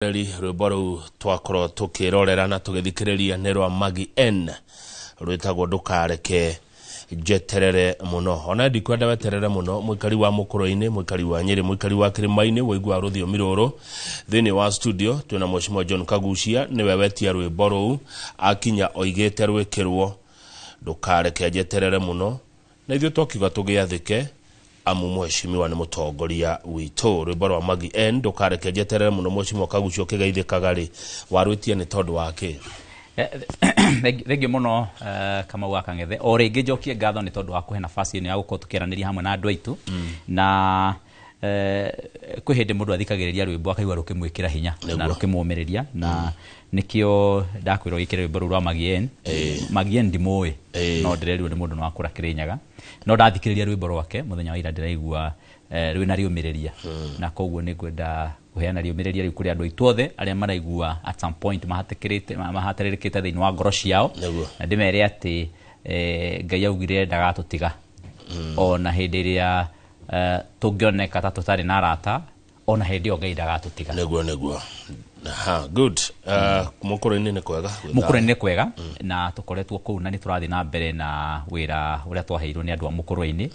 Rwĩmbo rũu twakorwo tũkĩrorera na tũgĩthikĩrĩria nĩ rwa Magi N, rwĩtagwo "Ndũkareke Njeterere Mũno". Ona ndikwenda weterere mũno, mũikari wa Mũkũrũ-inĩ, mũikari wa Nyĩrĩ, mũikari wa Kĩrĩma-inĩ, wĩigua rũthiomi rũrũ. Thĩinĩ wa studio twĩna Mheshimiwa John Kagucia, nĩwe wetia rwĩmbo rũu, akinya oigĩte rwĩkĩrwo "Ndũkareke Njeterere Mũno", na ithuĩ twakiuga tũgĩathĩke, amu mheshimiwa nĩ mũtongoria witũ. Rwĩmbo rwa Magi N, "Ndũkareke Njeterere Mũno". Mheshimiwa Kagucia, ũkĩgeithĩkaga rĩ, warwĩtia nĩ tondũ wa kĩ? Thengiũ mũno, Kamau wa Kang'ethe. O rĩngĩ njokie ngatho nĩ tondũ wa kũhe nafasi ĩno ya gũkorwo tũkĩaranĩria hamwe na andũ aitũ. Na kwĩ hĩndĩ mũndũ athikagĩrĩria rwĩmbo akaigua rũkĩmwĩkĩra hinya na rũkĩmũmĩrĩria, na nĩkĩo ndakwĩrwo gĩkĩre rwĩmbo rũu rwa Magi N. Magi N ndimũĩ, no ndĩrerirwo nĩ mũndũ nĩ wakũra Kĩrĩnyaga, no ndathikĩrĩria rwĩmbo rwake mũthenya wa ira ndĩraigua rwĩna rĩũmĩrĩria, na koguo nĩ ngwenda kũheana rĩũmĩrĩria rĩu kũrĩ andũ aitũ othe arĩa maraigua at some point mahatĩkĩrĩte, mahatĩrĩrĩkĩte thĩinĩ wa ngoro ciao, na ndĩmere atĩ Ngai augire ndagatũtiga ona hĩndĩ ĩrĩa tũngĩoneka ta tũtarĩ na arata, ona hĩndĩ ĩyo Ngai ndagatũtiga. Nĩguo. Aha, good. Mũkũrũ-inĩ nĩ kwega? Mũkũrũ-inĩ nĩ kwega, na tũkoretwo kũu na nĩ tũrathiĩ na mbere na wĩra ũrĩa twaheirwo nĩ andũ a Mũkũrũ-inĩ,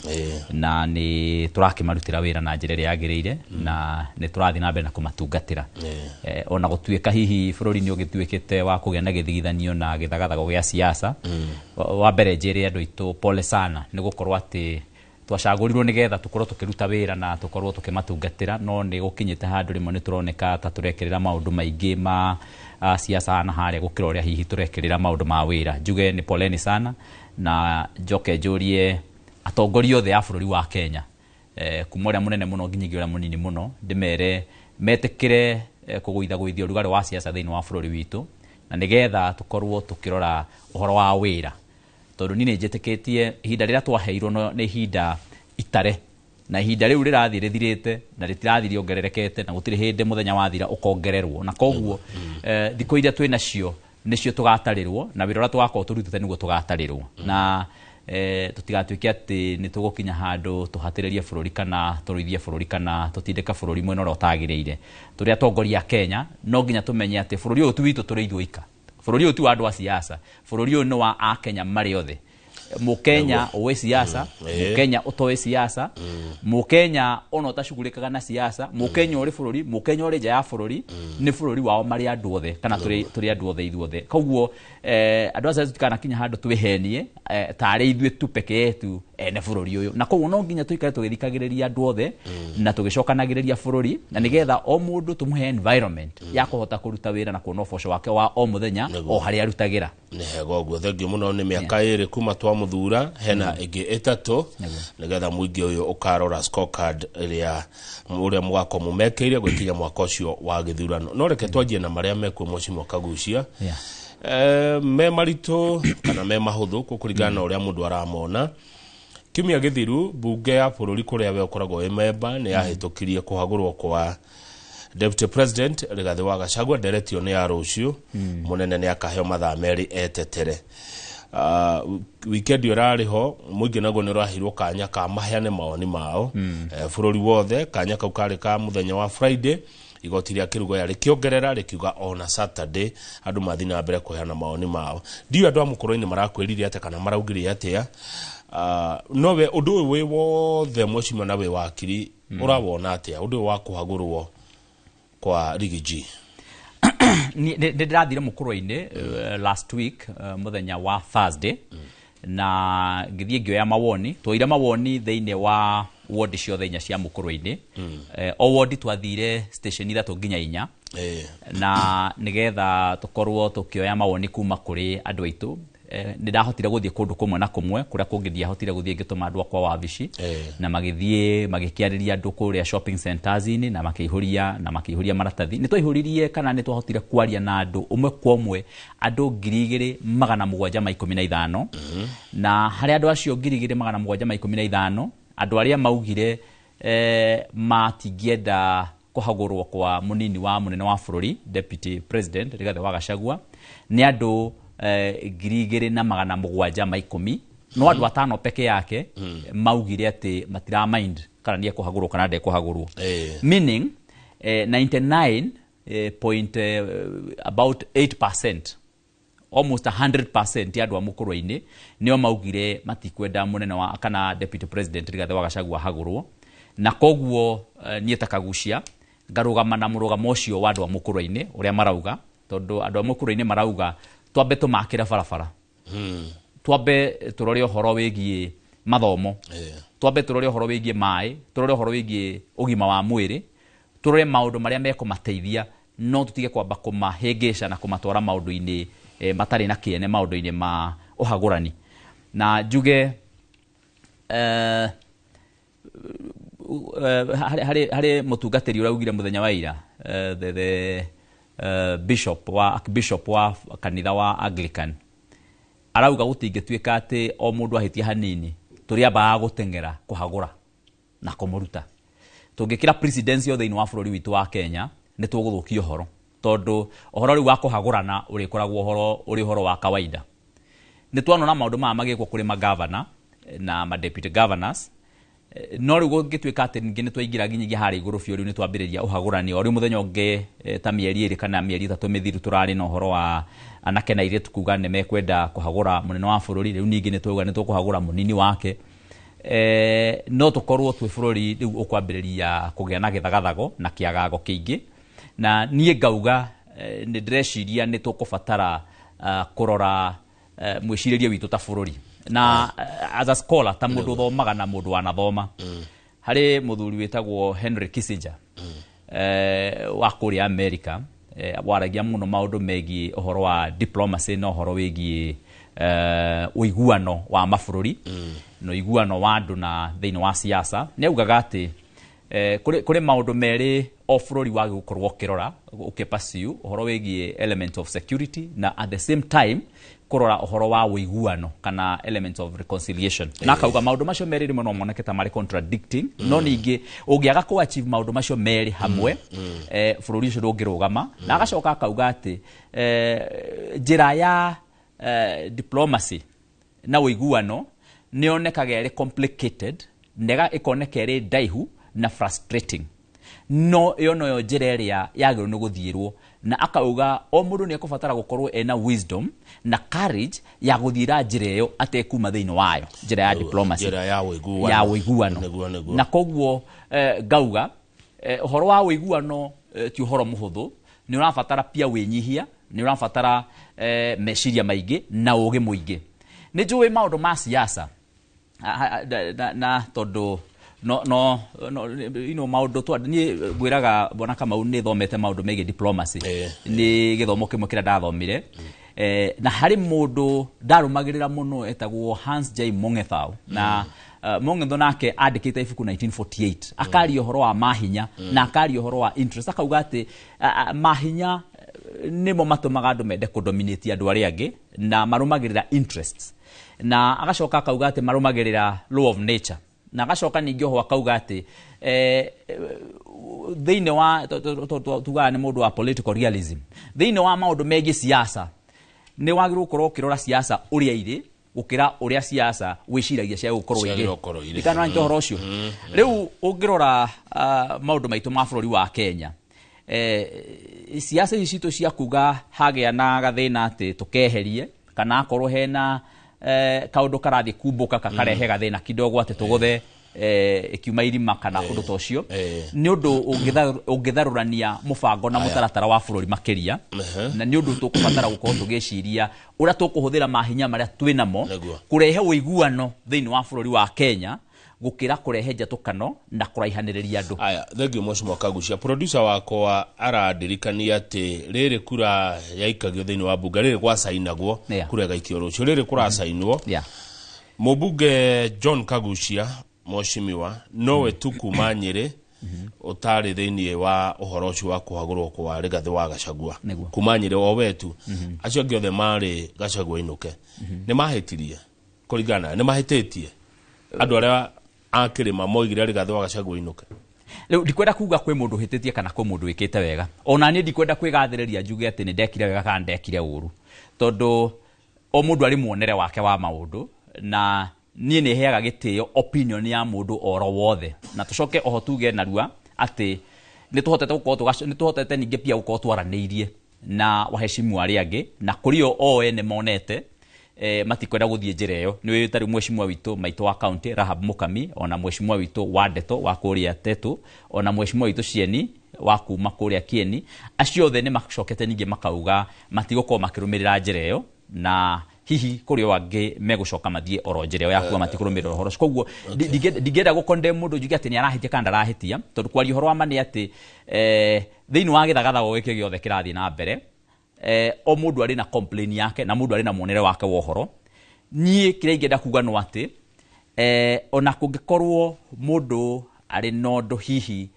na nĩ tũrakĩmarutĩra wĩra na njĩra ĩrĩa yagĩrĩire, na nĩ tũrathiĩ na mbere na kũmatungatĩra. Ona gũtuĩka hihi bũrũri nĩ ũgĩtuĩkĩte wa kũgĩa na gĩthigithanio na gĩthagathago gĩa siasa, wa mbere njĩre andũ aitũ pole sana, nĩ gũkorwo atĩ twacagũrirwo nĩgetha tũkorwo tũkĩruta wĩra na tũkorwo tũkĩmatungatĩra, no nĩ gũkinyĩte handũ rĩmwe nĩ tũroneka ta tũrekĩrĩra maũndũ maingĩ ma siasa na harĩa gũkĩra ũrĩa hihi tũrekĩrĩra maũndũ ma wĩra. Njuge nĩ poleni sana, na njoke njũrie atongoria othe a bũrũri wa Kenya, kuma ũrĩa mũnene mũno nginyagia ũrĩa mũnini mũno, ndĩmere metĩkĩre kũgũithagũithia ũrugarĩ wa siasa thĩinĩ wa bũrũri witũ, na nĩgetha tũkorwo tũkĩrora ũhoro wa wĩra, tondũ niĩ nĩ njĩtĩkĩtie ihinda rĩrĩa twaheirwo nĩ ihinda itare, na ihinda rĩu rĩrathiĩ rĩthirĩte na rĩtirathiĩ rĩongererekete, na gũtirĩ hĩndĩ mũthenya wathira ũkongererwo, na koguo thikũ iria twĩ nacio nĩcio tũgatarĩrwo, na wĩra ũrĩa tũgakorwo tũrutĩte nĩguo tũgatarĩrwo, na tũtigatuĩke atĩ nĩ tũgũkinya handũ tũhatĩrĩrie bũrũri kana tũrũithie bũrũri kana tũtindĩke bũrũri mwena ũrĩa ũtagĩrĩire. Tũrĩ atongoria a Kenya, no nginya tũmenye atĩ bũrũri ũyũ ti witũ tũrĩ ithuĩ ika, bũrũri ũyũ ti wa andũ a siasa, bũrũri ũyũ nĩ wa Akenya marĩ othe, Mũkenya ũĩ siasa, Mũkenya ũtoĩ siasa, Mũkenya ona ũtacugurĩkaga na siasa, Mũkenya ũrĩ bũrũri, Mũkenya ũrĩ nja ya bũrũri, nĩ bũrũri wao marĩ andũ othe, kana tũrĩ andũ othe ithuothe. Koguo andũ acio tutikanakinya handũ twĩhenie tarĩ ithuĩ tu peke yetu ene bũrũri ũyũ, na koguo no nginya tũikare tũgĩthikagĩrĩria andũ othe na tũgĩcokanagĩrĩria bũrũri, na nĩgetha o mũndũ tũmũhe environment ya kũhota kũruta wĩra na kuona ũboco wake wa o mũthenya o harĩa arutagĩra. Nĩ hega ũguo, thengiũ mũno. Nĩ mĩaka 2 kuma twamũthura, hena ĩngĩ 3, nĩgetha mũingĩ ũyũ ũkarora scorecard ĩrĩa ũrĩa mũgakorwo mũmekĩire gwĩkinya mwaka ũcio wa gĩthurano. No reke twanjie na marĩa mekuo, Mheshimiwa Kagucia. Me maritũ kana me mahũthũ kũringana na ũrĩa mũndũ aramona. Kiumia gĩthiru mbunge ya bũrũri, kũrĩa we ũkoragwo wĩ memba, nĩ yahĩtũkirie kũhagũrwo kwa Deputy President Rigathĩ wa Gachagua. Nderetio nĩ ya rũciũ, mũnene nĩ akaheo mathaa 2 etetere. Weekend ĩyo ĩrarĩ ho, mũingĩ naguo nĩ ũraheirwo kanya ka maheane mawoni mao bũrũri wothe. Kanya kau karĩ ka mũthenya wa Friday. Igoti rĩa Kĩrugoya rĩkĩongerera rĩkiuga ona Saturday andũ mathiĩ na mbere kũheana mawoni mao. Ndiũĩ andũ a Mũkũrũ-inĩ marakwĩrire atĩa kana maraugire atĩa. No we ũndũ ũyũ wĩ wothe, mheshimiwa, na wĩ wakiri, ũrawona atĩa ũndũ ũyũ wa kũhagũrwo kwa Riggy G? Nĩ ndĩrathire Mũkũrũ-inĩ last week, mũthenya wa Thursday, na ngĩthiĩ ngĩoya mawoni. Twoire mawoni thĩinĩ wa wodi ciothe inya cia Mũkũrũ-inĩ. O wodi twathire station 3 nginya 4, na nĩgetha tũkorwo tũkĩoya mawoni kuma kũrĩ andũ aitũ. Nĩ ndahotire gũthiĩ kũndũ kũmwe na kũmwe, kũrĩa kũngĩ ndiahotire gũthiĩ, ngĩtũma andũ akwa wabici, na magĩthiĩ magĩkĩarĩria andũ kũrĩa shopping centers-inĩ na makĩihũria maratathi. Nĩ twaihũririe kana nĩ twahotire kwaria na andũ ũmwe kwa ũmwe, andũ 2715, na harĩ andũ acio 2715, andũ arĩa maugire matingĩenda kũhagũrwo kwa mũnini wa mũnene wa bũrũri, Deputy President Rigathĩ wa Gachagua, nĩ andũ 2710, no andũ 5 peke yake maugire atĩ matira mind kana nĩ ekũhagũrwo kana ndekũhagũrwo, meaning 99. point about 8%, almost 100% ya andũ a Mũkũrwe-inĩ nĩo maugire matikwenda mũnene wa kana deputy president Rigathĩ wa Gachagua ahagũrwo. Na koguo niĩ ta Kagucia ngarũgama na mũrũgamo ũcio wa andũ a Mũkũrwe-inĩ ũrĩa marauga, tondũ andũ a Mũkũrwe-inĩ marauga twambe tũmakĩre barabara, twambe tũrore ũhoro wĩgiĩ mathomo, twambe tũrore ũhoro wĩgiĩ maĩ, tũrore ũhoro wĩgiĩ ũgima wa mwĩrĩ, tũrore maũndũ marĩa mekũmateithia, no tũtige kwamba kũmahĩngĩca na kũmatwara maũndũ-inĩ matarĩ na kĩene, maũndũ-inĩ ma ũhagũrani. Na njuge harĩ mũtungatĩri ũraugire mũthenya wa ira, the bishop wa archbishop wa kanitha wa Anglican, arauga gũtingĩtuĩka atĩ o mũndũ ahĩtia hanini tũrĩambaga gũteng'era kũhagũra na kũmũruta. Tũngĩkĩra presidency thĩinĩ wa bũrũri witũ wa Kenya nĩ tũgũthũkia ũhoro, tondũ ũhoro rĩu wa kũhagũrana ũrĩkoragwo ũhoro ũrĩ ũhoro wa kawaida. Nĩ twanona maũndũ maya magĩkwo kũrĩ magavana na ma deputy governors, no rĩu gũngĩtuĩka atĩ ningĩ nĩ twaingĩra nginyagia harĩa igũrũ biũ, rĩu nĩ twambĩrĩria ũhagũrani. O rĩu mũthenya ũngĩ ta mĩeri 2 kana mĩeri 3 mĩthiru tũrarĩ na ũhoro wa anake na airĩtu kuga nĩ mekwenda kũhagũra mũnene wa bũrũri, rĩu ningĩ nĩ twauga nĩ tũkũhagũra mũnini wake. No tũkorwo twĩ bũrũri rĩu ũkwambĩrĩria kũgĩa na gĩthagathago na kĩagago kĩingĩ. Na niĩ ngauga nĩ ndĩreciria nĩ tũkũbatara kũrora mwĩcirĩrie witũ ta bũrũri. Na as a scholar, ta mũndũ ũthomaga na mũndũ wanathoma, harĩ mũthuri wĩtagwo Henry Kissinger wa kũrĩa America, waragia mũno maũndũ megiĩ ũhoro wa diplomacy na ũhoro wĩgiĩ ũiguano wa mabũrũri na ũiguano wa andũ na thĩinĩ wa siasa. Nĩ augaga atĩ kũrĩ maũndũ merĩ o bũrũri wagĩrĩirwo gũkorwo ũkĩrora, ũkĩ-pursue ũhoro wĩgiĩ element of security na at the same time kũrora ũhoro wa ũiguano kana element of reconciliation. Na akauga maũndũ macio merĩ rĩmwe no moneke ta marĩ contradicting, no ningĩ ũngĩaga kũ achieve maũndũ macio merĩ hamwe, bũrũri ũcio ndũngĩrũgama. Na agacoka akauga atĩ njĩra ya diplomacy na ũiguano nĩ yonekaga ĩrĩ complicated, na ĩkoneka ĩrĩ ndaihu na frustrating, no ĩyo noyo njĩra ĩrĩa yagĩrĩirwo nĩ gũthiĩrwo. Na akauga o mũndũ nĩ ekũbatara gũkorwo ena wisdom na courage ya gũthiĩra njĩra ĩyo atekuma thĩinĩ wayo, njĩra ya diplomacy, njĩra ya ũiguano, ya ũiguano. Nĩguo. Na koguo ngauga ũhoro wa ũiguano ti ũhoro mũhũthũ, nĩ ũrabatara pia wĩnyihia, nĩ ũrabatara meciria maingĩ na ũgĩ mũingĩ. Nĩ njũĩ maũndũ ma siasa na tondũ no you know maũndũ twa niĩ ngwĩraga Bwana Kamau nĩ thomete maũndũ megiĩ diplomacy, nĩ gĩthomo kĩmwe kĩrĩa ndathomire, na harĩ mũndũ ndarũmagĩrĩra mũno etagwo Hans J Morgenthau. Na Morgenthau nake andĩkĩte ibuku 1948, akaria ũhoro wa mahinya na akaria ũhoro wa interest, akauga atĩ mahinya nĩmo matũmaga andũ mende kũdominate andũ arĩa angĩ na marũmagĩrĩra interests. Na agacoka akauga atĩ marũmagĩrĩra law of nature. Na agacoka ningĩ oho akauga atĩ thĩinĩ wa tugaga nĩ mũndũ wa political realism, thĩinĩ wa maũndũ megiĩ siasa nĩ wagĩrĩirwo gũkorwo ũkĩrora siasa ũrĩa irĩ gũkĩra ũrĩa siasa wĩciragia cia gũkorwo irĩ. Ciagĩrĩirwo gũkorwo irĩ. Ndikana nĩ ũhoro ũcio. Rĩu ũngĩrora maũndũ maitũ ma bũrũri wa Kenya, siasa ici citũ cia kuga hagĩa na gathĩna atĩ tũkeherie, kana akorwo hena kaũndũ karathiĩ kumbũka kakarehe gathĩna kidogo atĩ tũgũthe ikiuma irima kana ũndũ ta ũcio, nĩ ũndũ ũngĩtharũrania mũbango na mũtaratara wa bũrũri makĩria. Na nĩ ũndũ tũkũbatara gũkorwo tũgĩciria ũrĩa tũkũhũthĩra mahinya marĩa twĩ namo kũrehe ũiguano thĩinĩ wa bũrũri wa Kenya gũkĩra kũrehe njatũkano na kũraihanĩrĩria andũ. Aya, thank you Mheshimiwa Kagucia. Producer wakwa arandirikania atĩ rĩrĩ kura yaikagio thĩinĩ wa bunge, rĩrĩ gwacainagwo, kura ĩgaikio rũciũ, rĩrĩ kũracainwo. Mũmbunge John Kagucia Mheshimiwa nowe tu kuma Nyĩrĩ ũtarĩ thĩinĩ wa ũhoro ũcio wa kũhagũrwo kwa Rigathĩ wa Gachagua. Kuma Nyĩrĩ o we tu. Acio angĩ othe marĩ Gachagua inũke. Nĩ mahĩtirie kũringana, nĩ mahĩtĩtie andũ arĩa a kĩrĩma moigire Rigathĩ wa Gachagua inũke. Rĩu ndikwenda kuga kwĩ mũndũ ũhĩtĩtie kana kwĩ mũndũ wĩkĩte wega. Ona niĩ ndikwenda kwĩgathĩrĩria njuge atĩ nĩ ndekire wega kana ndekire ũru, tondũ o mũndũ arĩ muonere wake wa maũndũ, na niĩ nĩ heaga gĩtĩo opinion ya mũndũ oro wothe. Na tũcoke oho tuge narua atĩ Nĩ tũhotete gũkorwo nĩ tũhotete ningĩ pia gũkorwo twaranĩirie na waheshimu arĩa angĩ, na kũrĩ o ene monete matikwenda gũthiĩ njĩra ĩyo. Nĩ tarĩu mheshimiwa witũ maitũ wa county Rahab Mukami, ona mheshimiwa witũ wa Ndeto wa kũrĩa Tetu, ona mheshimiwa witũ Cieni wa kuma kũrĩa Kieni, acio othe nĩ macokete ningĩ makauga matigũkorwo makĩrũmĩrĩra njĩra ĩyo, na hihi kũrĩ o angĩ megũcoka mathiĩ oro njĩra ĩyo ya kuga matikũrũmĩrĩra ũhoro ũcio. Koguo ndingĩenda gũ-condemn mũndũ njuge atĩ nĩ arahĩtia kana ndarahĩtia, tondũ kwaria ũhoro wa ma nĩ atĩ thĩinĩ wa gĩthagathago gĩkĩ gĩothe kĩrathiĩ na mbere, o mũndũ arĩ na complain yake na mũndũ arĩ na muonere wake wa ũhoro. Niĩ kĩrĩa ingĩenda kuga no atĩ ona kũngĩkorwo mũndũ arĩ na ũndũ hihi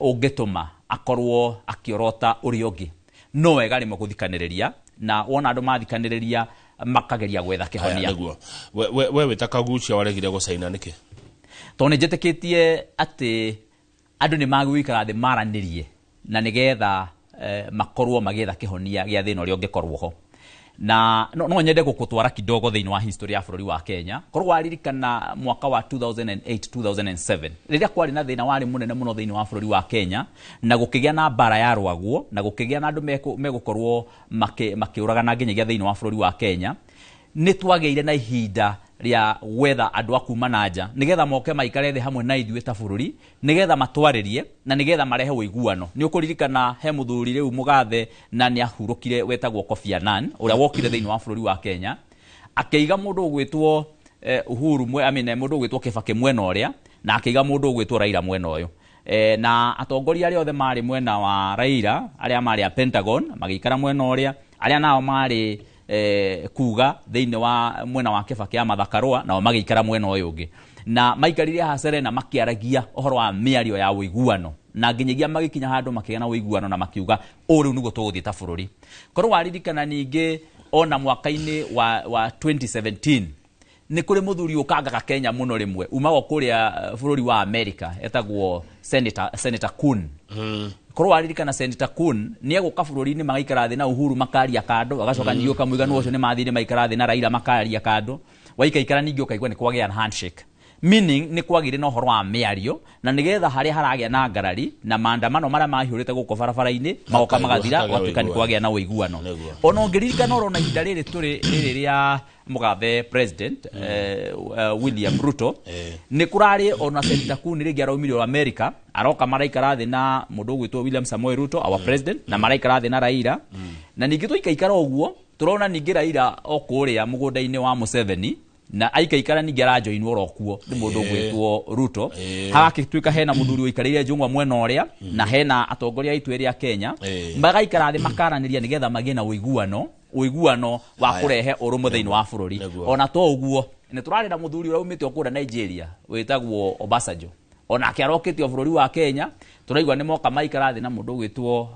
ũngĩtũma akorwo akĩorota ũrĩa ũngĩ, no wega rĩmwe gũthikanĩrĩria, na wona andũ mathikanĩrĩria makageria gwetha kĩhonia. Nĩguo we wĩta Kaguchia waregire gũcaina nĩkĩ? Tondũ nĩ njĩtĩkĩtie atĩ andũ nĩ magũikara thĩ maranĩrie na nĩgetha makorwo magĩetha kĩhonia gĩa thĩna ũrĩa ũngĩkorwo ho. Na no nyende gũkũtwara kidogo thĩinĩ wa history ya bũrũri wa Kenya. Korwo waririkana mwaka wa 2008 2007 rĩrĩa kwarĩ na thĩna warĩ mũnene mũno thĩinĩ wa bũrũri wa Kenya, na gũkĩgĩa na mbara ya rwagwo, na gũkĩgĩa na andũ megũkorwo makĩũragana nginyagia thĩinĩ wa bũrũri wa Kenya, nĩ twagĩire na ihinda rĩa gwetha andũ a kuma na nja nĩgetha moke maikare thĩ hamwe na ithuĩ ta bũrũri, nĩgetha matwarĩrie na nĩgetha marehe ũiguano. Nĩ ũkũririkana he mũthuri rĩu mũgathe na nĩ ahurũkire wetagwo Kofi Annan, ũrĩa wokire thĩinĩ wa bũrũri wa Kenya, akĩiga mũndũ ũgwĩtwo Uhuru mũndũ ũgwĩtwo Kibaki mwena ũrĩa, na akĩiga mũndũ ũgwĩtwo Raila mwena ũyũ. Na atongoria arĩa othe marĩ mwena wa Raila, arĩa marĩ a Pentagon magĩikara mwena ũrĩa, arĩa nao marĩ kuga thĩinĩ wa mwena wa Kibaki ya Mathakarũa, nao magĩikara mwena ũyũ ũngĩ. Na maikarire haha Serena makĩaragia ũhoro wa mĩario ya ũiguano, na nginyagia magĩkinya handũ makĩgĩa na ũiguano na makiuga ũũ rĩu nĩguo tũgũthiĩ ta bũrũri. Korwo waririkana ningĩ ona mwaka-inĩ wa 2017 nĩ kũrĩ mũthuri ũkangaga Kenya mũno rĩmwe umaga kũrĩa bũrũri wa America, etagwo Senator Kuhn. Korwo waririkana Senator Kuhn nĩ egũka bũrũri-inĩ magaikara thĩ na Uhuru makaria kando, agacoka ningĩ ũkamũiganwo ũcio nĩ mathire maikara thĩ na Raila makaria kando, waikaikara ningĩ ũkaigua nĩ kwagĩa na handshake, meaning nĩ kwagĩire na ũhoro wa mĩario, na nĩgetha harĩa haragĩa na ngarari na maandamano marĩa mahiũrĩte gũkũ barabara-inĩ magoka magathira, gwatuĩka nĩ kwagĩa na ũiguano. Ona ũngĩririkana oro na ihinda rĩrĩ tũrĩ rĩrĩ rĩa mũgathe president William Ruto, nĩ kũrarĩ ona Senator Kuhn rĩngĩ araumire o America, aroka maraikara thĩ na mũndũ ũgwĩtwo William Samoei Ruto, our president, na maraikara thĩ na Raila. Na ningĩ tũikaikara ũguo tũrona ningĩ Raila o kũrĩa mũgũnda-inĩ wa Museveni, na aikaikara ningĩ arajoinwo oro kuo nĩ mũndũ ũgwĩtwo Ruto. Hagagĩtuĩka hena mũthuri ũikarĩire njũng'wa mwena ũrĩa, na hena atongoria aitũ erĩ a Kenya, magaikara thĩ makaranĩria nĩgetha magĩe na ũiguano, ũiguano wa kũrehe ũrũmwe thĩinĩ wa bũrũri. Ona to ũguo nĩ tũrarĩ na mũthuri ũrĩa umĩte o kũrĩa Nigeria wĩtagwo Obasanjo, onake arokĩte o bũrũri wa Kenya, tũraigua nĩ moka maikara thĩ na mũndũ ũgwĩtwo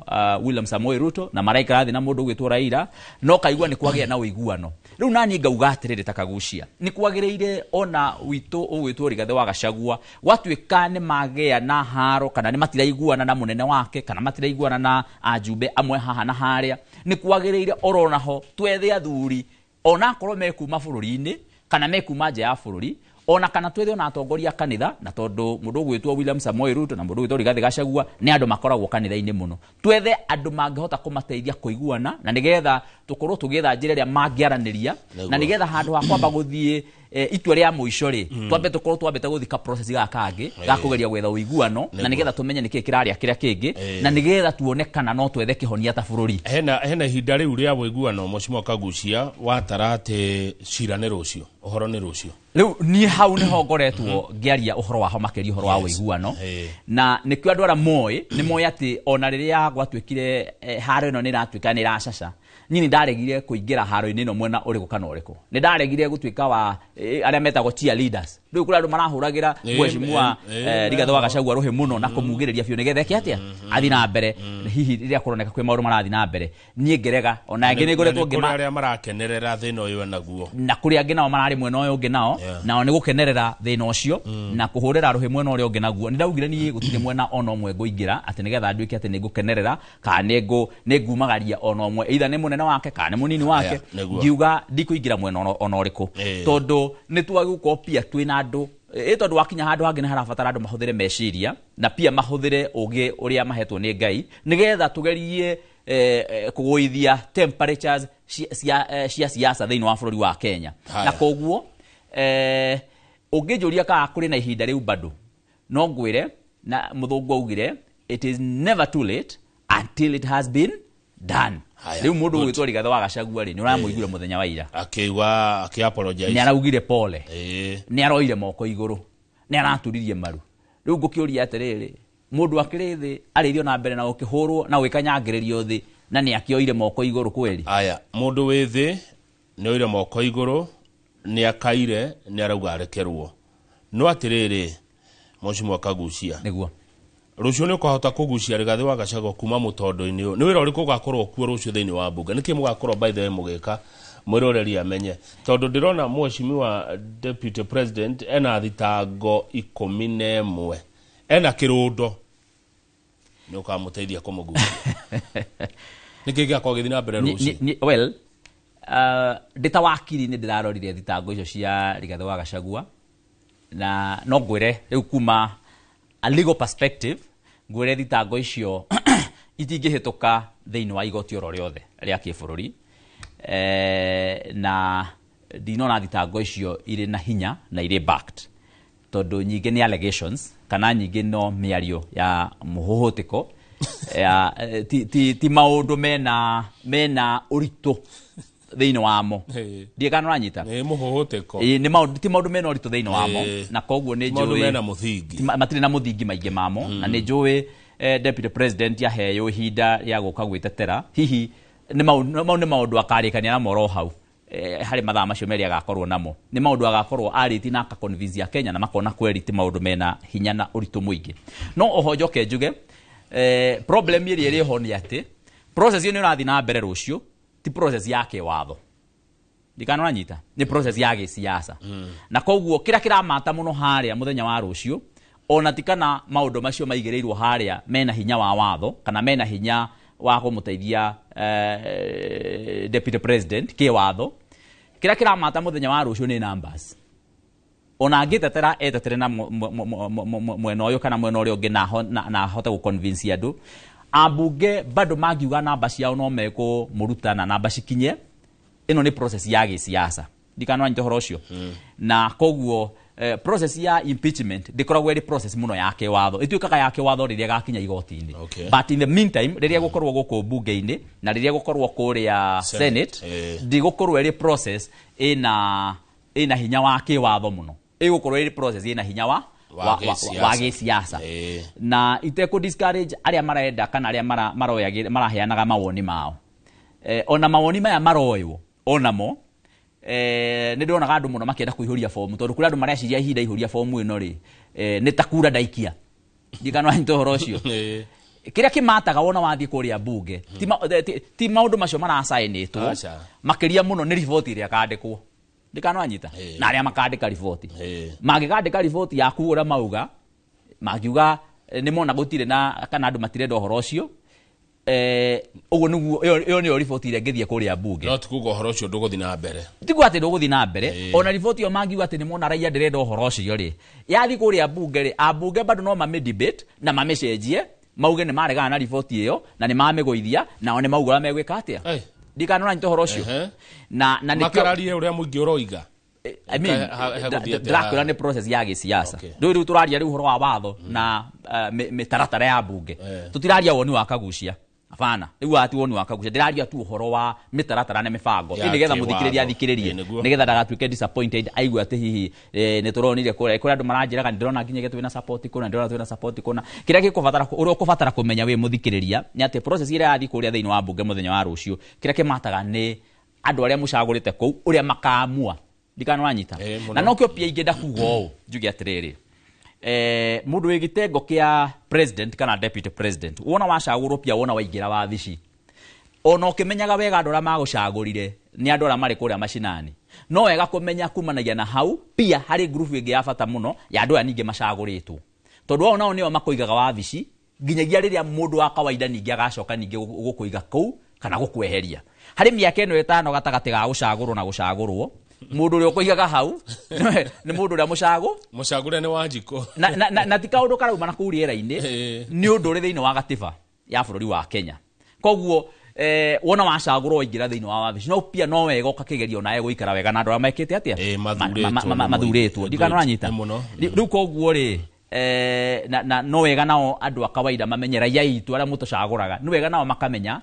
William Samoei Ruto, na maraikara thĩ na mũndũ ũgwĩtwo Raila, no kaigua nĩ kwagĩa na ũiguano. Rĩu naniĩ ngauga atĩrĩrĩ ta Kaguchia, nĩ kwagĩrĩire ona witũ ũgwĩtwo Rigathĩ wa Gachagua gwatuĩka nĩ magĩa na haro, kana nĩ matiraiguana na mũnene wake, kana matiraiguana na ajumbe amwe haha na harĩa, nĩ kwagĩrĩire oro naho twethe athuri onakorwo mekuma bũrũri-inĩ kana mekuma nja ya bũrũri, ona kana twethe ona atongoria kanitha, na tondũ mũndũ ũgwĩtwo William Samoei Ruto na mũndũ ũgwĩtwo Rigathĩ Gachagua nĩ andũ makoragwo kanitha-inĩ mũno, twethe andũ mangĩhota kũmateithia kũiguana, na nĩgetha tũkorwo tũgĩetha njĩra ĩrĩa mangĩaranĩria, na nĩgetha handũ ha kwamba gũthiĩ itua rĩa mũico rĩ, twambe tũkorwo twambĩte gũthika process gaka kangĩ ga kũgeria gwetha ũiguano, na nĩgetha tũmenye nĩkĩĩ kĩrarĩa kĩrĩa kĩngĩ, na nĩgetha tuone kana no twethe kĩhonia ta bũrũri. Hena ihinda rĩu rĩa ũiguano, Mheshimiwa Kaguchia, watara atĩ cira nĩ rũciũ, ũhoro nĩ rũciũ. Rĩu niĩ hau nĩho ngoretwo ngĩaria ũhoro waho makĩria ũhoro wa ũiguano, na nĩkĩo andũ arĩa moĩ nĩ moĩ atĩ ona rĩrĩa gwatuĩkire haro ĩno nĩ ĩratuĩka nĩ ĩracaca, niĩ nĩ ndaregire kũingĩra haro-inĩ ĩno mwena ũrĩkũ kana ũrĩkũ. Nĩ ndaregire gũtuĩka wa arĩa metagwo cheerleaders. Rĩu kũrĩ andũ marahũragĩra mheshimiwa Rigathĩ wa Gachagua rũhĩ mũno na kũmugĩrĩria biũ nĩgetha eke atĩa athiĩ na mbere, hihi rĩrĩa kũroneka kwĩ maũndũ marathiĩ na mbere. Niĩ ngĩrega, ona angĩ nĩ ngoretwo ngĩma kũrĩ arĩa marakenerera thĩna ũyũ enaguo, na kũrĩ angĩ nao mararĩ mwena ũyũ ũngĩ nao, nao nĩ gũkenerera thĩna ũcio na kũhũrĩra rũhĩ mwena ũrĩa ũngĩ naguo. Nĩ ndaugire niĩ gũtirĩ mwena ona ũmwe ngũingĩra atĩ nĩgetha nduĩke atĩ nĩ ngũkenerera kana nĩ ngumagaria ona ũmwe, either nĩ mũnene wake kana nĩ mũnini wake, ngiuga ndikũingĩra mwena ona ũrĩkũ, tondũ nĩ twagĩgũkorwo pia twĩna andũ Ĩ tondũ wakinya handũ hangĩ nĩ harabatara andũ mahũthĩre meciria na pia mahũthĩre ũgĩ ũrĩa mahetwo nĩ Ngai nĩgetha tũgerie kũgũithia temperatures cia siasa thĩinĩ wa bũrũri wa Kenya. Haya. Na koguo ũngĩnjũria kana kũrĩ na ihinda rĩu bado, no ngwĩre na mũthũngũ augire it is never too late until it has been done. Haya, Rĩu mũndũ good. ũgwĩtwo Rigathĩ wa Gachagua rĩ, nĩ ũramũiguire mũthenya wa ira Akiuga aki apologize. nĩ araugire pole, Ĩĩ. nĩ aroire moko igũrũ, nĩ araturirie maru. Rĩu ngũkĩũria atĩrĩrĩ, mũndũ akĩrĩ thĩ arĩithio na mbere na gũkĩhũrwo na gwĩkanyangĩrĩrio thĩ na nĩ akĩoire moko igũrũ kweri? Aya, mũndũ wĩ thĩ nĩ oire moko igũrũ, nĩ akaire, nĩ arauga arekerwo. No atĩrĩrĩ, Mheshimiwa Kaguchia, Nĩguo. Rũciũ nĩ ũkahota kũgucia Rigathĩ wa Gachagua kuma mũtondo-inĩ ũyũ. Nĩ wĩra ũrĩkũ ũgakorwo kuo rũciũ thĩinĩ wa mbunge? Nĩkĩ mũgakorwo by the way mũgĩka mwĩroreri amenye? Tondũ ndĩrona Mheshimiwa Deputy President ena thitango 11, ena kĩrũndo, nĩ ũkamũteithia kũmũgucia. Nĩkĩ gĩgakorwo gĩthiĩ na mbere rũciũ? Well, ndĩ ta wakiri nĩ ndĩrarorire thitango icio cia Rigathĩ wa Gachagua, na no ngwĩre rĩu kuma a legal perspective, ngwĩre thitango icio itingĩhĩtũka thĩinĩ wa igoti oro rĩothe rĩa kĩbũrũri. Na ndinona thitango icio irĩ na hinya na irĩ backed, tondũ nyingĩ nĩ allegations kana nyingĩ no mĩario ya mũhũhũtĩko ya, ti maũndũ mena ũritũ thĩinĩ wamo. Ndiĩ kana ũranyita? Nĩ mũhũhũtĩko. Ĩĩ, nĩ maũndũ, ti maũndũ mena ũritũ thĩinĩ wamo. Na koguo nĩ Maũndũ njũĩ mena mũthingi. Matirĩ na mũthingi maingĩ mamo. Na nĩ njũĩ deputy president aheo ihinda rĩa gũka gwĩtetera, hihi nĩ mau nĩ maũndũ akarĩkania namo oro hau. Harĩ mathaa macio merĩ agakorwo namo, nĩ maũndũ agakorwo arĩtie na akaconvince a Kenya na makona kweri ti maũndũ mena hinya na ũritũ mũingĩ. No oho njoke njuge, problem ĩrĩa ĩrĩ ho nĩ atĩ process ĩyo nĩ ĩrathiĩ na mbere rũciũ, ti process ya kĩwatho. Ndikana ũranyita? Nĩ process ya gĩsiasa. Na koguo kĩrĩa kĩramata mũno harĩa mũthenya wa rũciũ, ona ti kana maũndũ macio maigĩrĩirwo harĩa mena hinya wa watho kana mena hinya wa kũmũteithia deputy president kĩwatho, kĩrĩa kĩramata mũthenya wa rũciũ nĩ numbers. Ona angĩtetera etetere na mwena ũyũ kana mwena ũrĩa ũngĩ na ahote gũ-convince andũ ambunge, bado mangiuga namba ciao no mekũmũruta na namba cikinye. Ĩno nĩ process ya gĩsiasa. Ndikana wanyita ũhoro ũcio? Na koguo process ya impeachment ndĩkoragwo ĩrĩ process mũno ya kĩwatho, ĩtuĩkaga ya kĩwatho rĩrĩa ĩgakinya igoti-inĩ. But in the meantime, rĩrĩa gũkorwo gũkũ mbunge-inĩ na rĩrĩa gũkorwo kũrĩa Senate, Senate, ndĩgũkorwo ĩrĩ process ĩna hinya wa kĩwatho mũno, ĩgũkorwo ĩrĩ process ĩna hinya Wa gĩsiasa. wa gĩsiasa. Na itekũ discourage arĩa marenda kana arĩa maraheanaga mawoni mao. Ona mawoni maya maroywo onamo, nĩ ndĩronaga andũ mũno makĩenda kũihũria fomu, tondũ kũrĩ andũ mareciria ihinda ihũria fomu ĩno rĩ, nĩ ta kura ndaikia. Ndikana wanyita ũhoro ũcio? Kĩrĩa kĩmataga wona wathiĩ kũrĩa mbunge ti maũndũ macio maracainĩtwo. Aca. Makĩria mũno nĩ riboti ĩrĩa ĩkandĩkwo. Ndikana wanyita? Na arĩa makandĩka riboti, mangĩkandĩka riboti yaku ũrĩa mauga, mangiuga nĩ mona gũtirĩ na kana andũ matirenda ũhoro ũcio, ũguo nĩguo ĩyo nĩyo riboti ĩrĩa ĩngĩthiĩ kũrĩa mbunge. No ti kuga ũhoro ũcio ndũgũthiĩ na mbere. Tiguo atĩ ndũgũthiĩ na mbere. Ona riboti ĩyo mangiuga atĩ nĩ mona raia ndĩrenda ũhoro ũcio rĩ, yathiĩ kũrĩa mbunge rĩ, ambunge bado no mamĩ debate na mamĩcenjie, mauge nĩ maregana na riboti ĩyo na nĩ mamĩgũithia, nao nĩ mauga ũrĩa megwĩka atĩa. Ndikana ũranyita ũhoro ũcio? Na nĩkĩo Makararie ũrĩa mũingĩ ũroiga. I mean, He gũthiĩ atĩa? ndĩrakwĩra nĩ process ya gĩsiasa. Rĩu tũraria rĩu ũhoro wa watho na mĩtaratara ya mbunge. Tũtiraria woni wa Kaguchia. Hapana, rĩu ati woni wa Kaguchia, ndĩraria tu ũhoro wa mĩtaratara na mĩbango. Ya Ĩ nĩgetha kĩwatho. mũthikĩrĩria athikĩrĩrie, Ĩ, nĩguo. nĩgetha ndagatuĩke disappointed, aigue atĩ hihi nĩ tũronire kũrĩa kũrĩa andũ maranjĩraga nĩ ndĩrona nginya twĩna support kũna, ndĩrona twĩna support kũna. Kĩrĩa gĩkũbatara, ũrĩa ũkũbatara kũmenya wĩ mũthikĩrĩria nĩ atĩ process ĩrĩa yathiĩ kũrĩa thĩinĩ wa mbunge mũthenya wa rũciũ, kĩrĩa kĩmataga nĩ andũ arĩa mũcagũrĩte kũu ũrĩa makaamua. Ndikana wanyita? Mũno. Na nokĩo pia ingĩenda kuga ũũ, njuge atĩrĩrĩ, mũndũ wĩ gĩtengo kĩa president kana deputy president, wona wacagũrwo pia wona waingĩra wabici, ona ũkĩmenyaga wega andũ arĩa magũcagũrire nĩ andũ arĩa marĩ kũrĩa macinani, no wega kũmenya kumanagia na hau pia harĩ ngurubu ĩngĩ ya bata mũno ya andũ aya ningĩ macagũrĩtwo, tondũ ao nao nĩo makũigaga wabici nginyagia rĩrĩa mũndũ wa kawaida ningĩ agacoka ningĩ gũkũiga kũu kana gũkweheria. Harĩ mĩaka ĩno 5 gatagatĩ ga gũcagũrwo na gũcagũrwo, Mũndũ ũrĩa ũkũigaga hau nĩ mũndũ ũrĩa mũcagũre nĩ Wanjikũ. Na ti kaũndũ karauma na kũu rĩera-inĩ, nĩ ũndũ ũrĩ thĩinĩ wa gatiba ya bũrũri wa Kenya. Koguo wona wacagũrwo waingĩra thĩinĩ wa wabici, no pia no wega ũgakĩgeria onawe gũikara wega na andũ arĩa mekĩte atĩa, mathurĩtwo. Ndikana ũranyita rĩu. Koguo rĩ, na no wega nao andũ a kawaida mamenye, raia itũ arĩa mũtũcagũraga, nĩ wega nao makamenya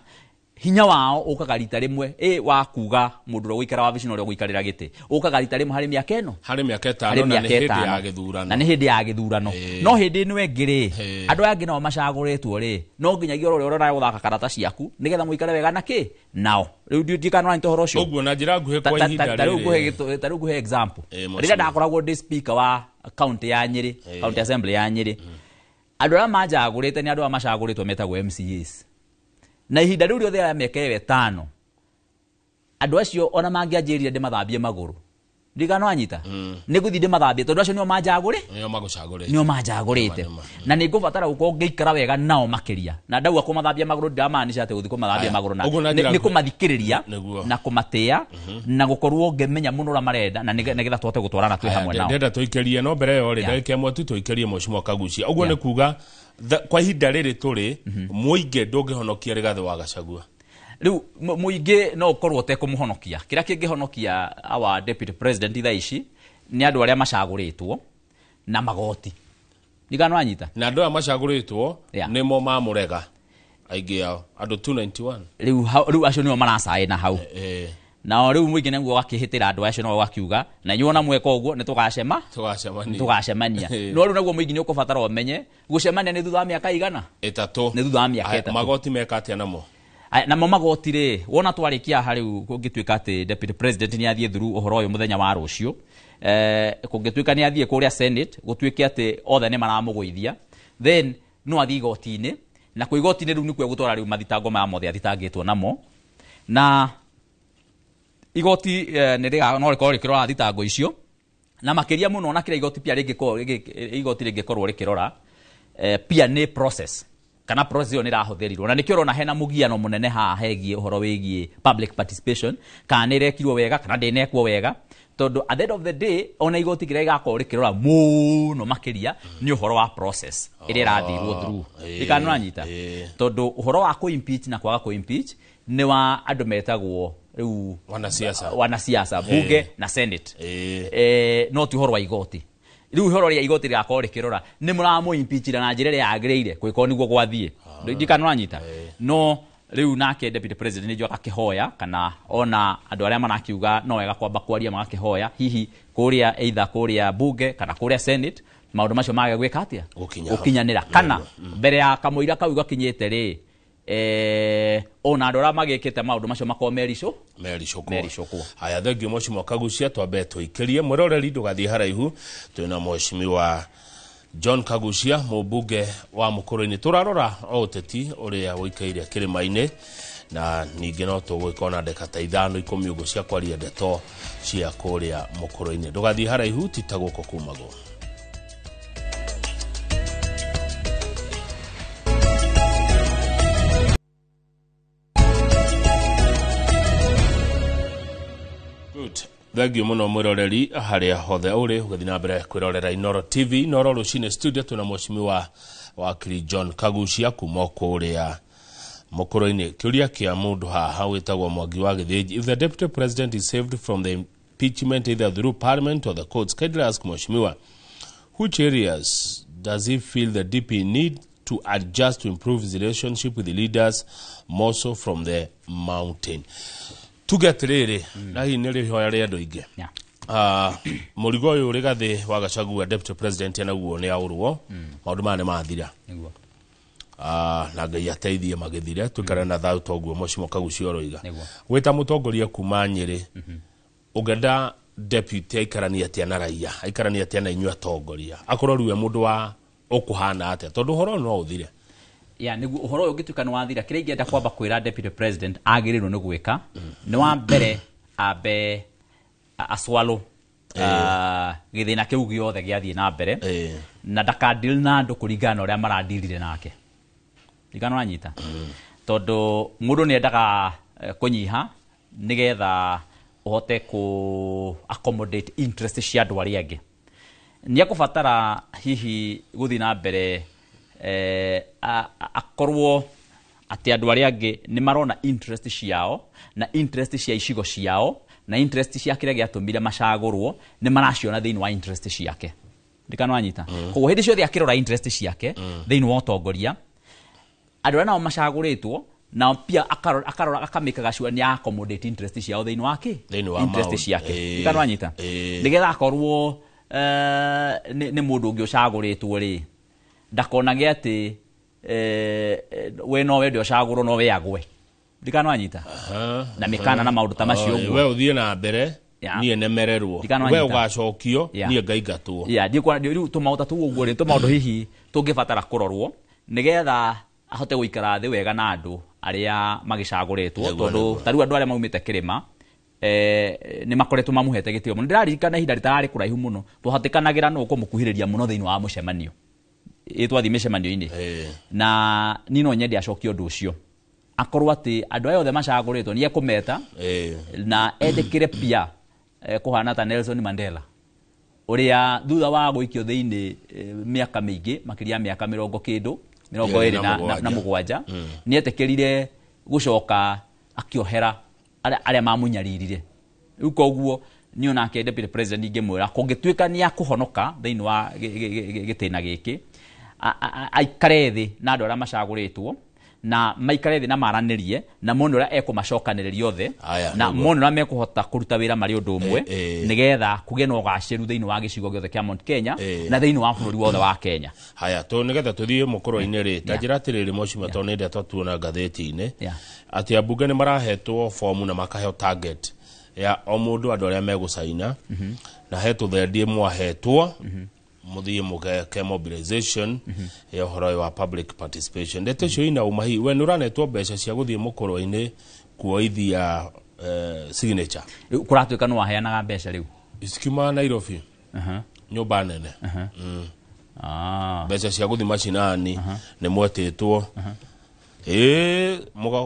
hinya wao ũkaga rita rĩmwe wa kuga mũndũ ũrĩa ũgũikara wabici na ũrĩa ũgũikarĩra gĩtĩ, ũkaga rita rĩmwe harĩ mĩaka ĩno, harĩ mĩaka ĩtano, na nĩ hĩndĩ ya gĩthurano, na nĩ hĩndĩ ya gĩthurano. No hĩndĩ ĩno ĩngĩ rĩ, andũ aya angĩ nao macagũrĩtwo rĩ, no nginyagia ũrĩa ũrĩa gũthaka karata ciaku nĩgetha mũikare wega na kĩ nao. Rĩu ndikana ũranyita ũhoro ũcio ũguo na njĩra nguhĩ kwa ihinda rĩrĩ. Ta rĩu nguhe example, rĩrĩa ndakoragwo ndĩ speaker wa county ya Nyĩrĩ, county assembly ya Nyĩrĩ, andũ arĩa manjagũrĩte nĩ andũ arĩa macagũrĩtwo metagwo MCAs. Na ihinda rĩu rĩothe ya mĩaka ĩyo ĩtano, andũ acio ona mangĩanjĩrire ndĩmathambie magũrũ, ndirikana wanyita, nĩ ngũthiĩ ndĩmathambie, tondũ acio nĩo manjagũrĩte, nĩo manjagũrĩte, na nĩ ngũbatara gũkorwo ngĩikara wega nao makĩria. Na ndauga kũmathambia magũrũ, ndiramaanisha atĩ gũthiĩ kũmathambia magũrũ, na nĩ kũmathikĩrĩria na kũmatĩa na gũkorwo ngĩmenya mũno ũrĩa marenda, na nĩgetha tũhote gũtwarana twĩ hamwe nao. Ndĩrenda tũikĩrie, no mbere ĩyo rĩ, ndagĩka ĩmwe tu tũikĩrie Mheshimiwa Kaguchia. Ũguo nĩ kuga kwa ihinda rĩrĩ tũrĩ, mũingĩ ndũngĩhonokia Rigathĩ wa Gachagua. Rĩu mũingĩ no ũkorwo ũtekũmũhonokia. Kĩrĩa kĩngĩhonokia our deputy president thaa ici nĩ andũ arĩa macagũrĩtwo na magoti. Ndirikana wanyita. Na andũ aya macagũrĩtwo nĩmo mamũrega aingĩ ao, andũ 291. Rĩu acio nĩo maracaĩna hau. Nao rĩu mũingĩ nĩguo ũgakĩhĩtĩra andũ acio, nao ũgakiuga na inyuĩ ona mweka ũguo nĩ tũgacemania. No rĩu naguo mũingĩ nĩ ũkũbatara ũmenye gũcemania nĩ thutha wa mĩaka igana ĩtatũ, nĩ thutha wa mĩaka ĩtatũ. Magoti meka atĩa namo? Namo magoti rĩ, wona twarĩkia haha rĩu, kũngĩtuĩka atĩ deputy president nĩ athiĩ through ũhoro ũyũ mũthenya wa rũciũ, kũngĩtuĩka nĩ athiĩ kũrĩa Senate, gũtuĩke atĩ othe nĩ maramũgũithia, then no athiĩ igoti-inĩ, na kwĩ igoti-inĩ rĩu nĩkuo gũtwara rĩu mathitango maya mothe athitangĩtwo namo. Na igoti no rĩkorwo rĩkĩrora thitango icio, na makĩria mũno na kĩrĩa igoti pia rĩngĩkorwo igoti rĩngĩkorwo rĩkĩrora pia nĩ process, kana process ĩyo nĩ ĩrahũthĩrirwo, na nĩkĩo ũrona hena mũgiano mũnene haha hegiĩ ũhoro wĩgiĩ public participation, kana nĩ ĩrekirwo wega kana ndĩnekwo wega, tondũ at the end of the day ona igoti kĩrĩa gĩgakorwo rĩkĩrora mũno makĩria nĩ ũhoro wa process ĩrĩa ĩrathirwo through. Ndikana ũranyita, tondũ ũhoro wa kũ-impeach na kwaga kũ-impeach nĩ wa andũ metagwo rĩu wanasiasa, wanasiasa, bunge na Senate, no ti ũhoro wa igoti. Rĩu ũhoro ũrĩa igoti rĩgakorwo rĩkĩrora nĩ mũramũ-impeachira na njĩra ĩrĩa yagĩrĩire, kũngĩkorwo nĩguo gwathiĩ. Ndikana ũranyita. No rĩu nake deputy president nĩnjũĩ agakĩhoya, kana ona andũ arĩa marakiuga no wega kwamba kwaria magakĩhoya hihi kũrĩa either kũrĩa bunge kana kũrĩa Senate, maũndũ macio mage gwĩka atĩa, gũkinyanĩra, kana mbere ya kamũira kau gakinyĩte rĩ, ona andũ arĩa magĩkĩte maũndũ macio makorwo mericũkwo. Haya, thengiũ Mheshimiwa Kaguchia. Twambe tũikĩrie mwĩroreri, ndũgathiĩ haraihu, twĩna Mheshimiwa John Kaguchia, mũmbunge wa Mũkũrũ-inĩ. Tũrarora o ũteti ũrĩa ũikaire kĩrĩma-inĩ, na ningĩ no tũgũgĩkorwo na ndagĩka ta 5 10 ũguo cia kwaria ndeto cia kũrĩa Mũkũrũ-inĩ. Ndũgathiĩ haraihu, ti ta gũkũ kumagwo. Thengiũ mũno mwĩroreri harĩa hothe ũrĩ ũgĩthiĩ na mbere kwĩrorera Inooro TV, Inooro Rũcinĩ studio. Twĩna Mheshimiwa wakiri John Kaguchia kuma kũrĩa Mũkũrũ-inĩ. Kĩũria kĩa mũndũ haha wĩtagwo Mwangi wa Gĩthĩnji: if the deputy president is saved from the impeachment either through parliament or the courts, kindly ask Mheshimiwa which areas does he feel the DP need to adjust to improve his relationship with the leaders, more so from the mountain? Tuge atĩrĩrĩ, na hihi nĩ rĩhoya rĩa andũ aingĩ, mũrigo ũyũ Rigathĩ wa Gachagua deputy president naguo nĩ aũrwo, maũndũ maya nĩ mathira, na Ngai ateithie magĩthire, tũikare na thayũ toguo Mheshimiwa Kaguchia ũroiga. Wĩta mũtongoria kuma Nyĩrĩ, ũngĩenda deputy aikaranie atĩa na raia, aikaranie atĩa na inyuĩ atongoria, akorwo rĩu e mũndũ wa ũkũhana atĩa, tondũ ũhoro ũyũ no ũthire? Ya, nĩguo ũhoro ũyũ ũngĩtuĩka nĩ wathira, kĩrĩa ingĩenda kwamba kwĩra deputy president agĩrĩirwo nĩ gwĩka nĩ wa mbere ambe aswallow gĩthĩna kĩu gĩothe gĩathiĩ na mbere, na ndakadeal na andũ kũringana na ũrĩa maradealire nake. Ndirikana ũranyita, tondũ mũndũ nĩ endaga kũnyiha nĩgetha Ũhote ku accommodate interest cia andũ arĩa angĩ. Nĩ ekũbatara hihi gũthiĩ na mbere akorwo atĩ andũ arĩa angĩ nĩ marona interest ciao na interest cia icigo ciao na interest cia kĩrĩa gĩatũmire macagũrwo nĩ maraciona thĩinĩ wa interest ciake. Ndikana wanyita. Koguo hĩndĩ ciothe akĩrora interest ciake thĩinĩ wa ũtongoria, andũ arĩa nao macagũrĩtwo nao pia akarora akamĩkaga sure nĩ accommodate interest ciao thĩinĩ wa kĩ Thĩinĩ wa interest maũndũ. ciake. Ĩĩ. Ndikana wanyita. Ĩĩ. Nĩgetha akorwo nĩ mũndũ ũngĩ ũcagũrĩtwo rĩ, ndakonage atĩ we no wende ũcagũrwo no we agwe. Ndikana wanyita. Na mĩkana na maũndũ ta macio ũguo. We ũthiĩ na mbere, niĩ nemererwo. Ndikana We wanyita. ũgacokio, niĩ ngaingatwo. Yeah, ndiĩ kuona rĩu tũmaũndũ ta tũu ũguo rĩ, tũmaũndũ hihi tũngĩbatara kũrorwo nĩgetha ahote gũikara thĩ wega na andũ arĩa magĩcagũrĩtwo, Nĩguo, tondũ nĩguo. ta rĩu andũ arĩa maumĩte kĩrĩma nĩ makoretwo mamũhete gĩtĩo mũno. Ndĩraririkana ihinda rĩtararĩ kũraihu mũno twahatĩkanagĩra nũ kũmũkuhĩrĩria mũno thĩinĩ wa mũcemanio, ĩ twathiĩ mĩcemanio-inĩ. Na niĩ no nyende acokie ũndũ ũcio, akorwo atĩ andũ aya othe macagũrĩtwo nĩ ekũmeta na endĩkĩre pia kũhana ta Nelson Mandela ũrĩa thutha wa gũikio thĩinĩ mĩaka mĩingĩ makĩria ya mĩaka mĩrongo kĩndũ mĩrongo Ĩrĩ ĩrĩ na na mũgwanja. mũgwanja, nĩ etĩkĩrire gũcoka akĩohera arĩa mamũnyaririre. Rĩu koguo niĩ onake deputy president ingĩmwĩra kũngĩtuĩka nĩ akũhonoka thĩinĩ wa gĩtĩna gĩkĩ, aikare thĩ na andũ arĩa macagũrĩtwo na maikare thĩ na maranĩrie na mone ũrĩa ekũmacokanĩrĩria othe Aya, na nĩguo. mone ũrĩa mekũhota kũruta wĩra marĩ ũndũ ũmwe nĩgetha kũgĩe na ũgacĩru thĩinĩ wa gĩcigo gĩothe kĩa Mount Kenya na thĩinĩ wa bũrũri wothe wa Kenya. Haya, to nigetha tuthiĩ mũkũrũ-inĩ rĩ, ta njĩra atĩrĩrĩ mheshimiwa, tondũ nĩ ndeto tuona ngathĩti-inĩ atĩ ambunge nĩ marahetwo fomu na makaheo target ya o mũndũ andũ arĩa megũcaina, na he tũthendi mwahetwo mũthiĩ mũgeke mobilization ya ũhoro ũyũ wa public participation. Ndeto icio ina ũma hihi we nĩ ũranetwo mbeca cia gũthiĩ mũkũrũ-inĩ kuoithia signature? Rĩu kũratuĩka nĩ waheanaga mbeca rĩu? Cikiumaga Nairobi, nyũmba nene. Mbeca cia gũthiĩ macinani nĩ mwetĩtwo ĩĩ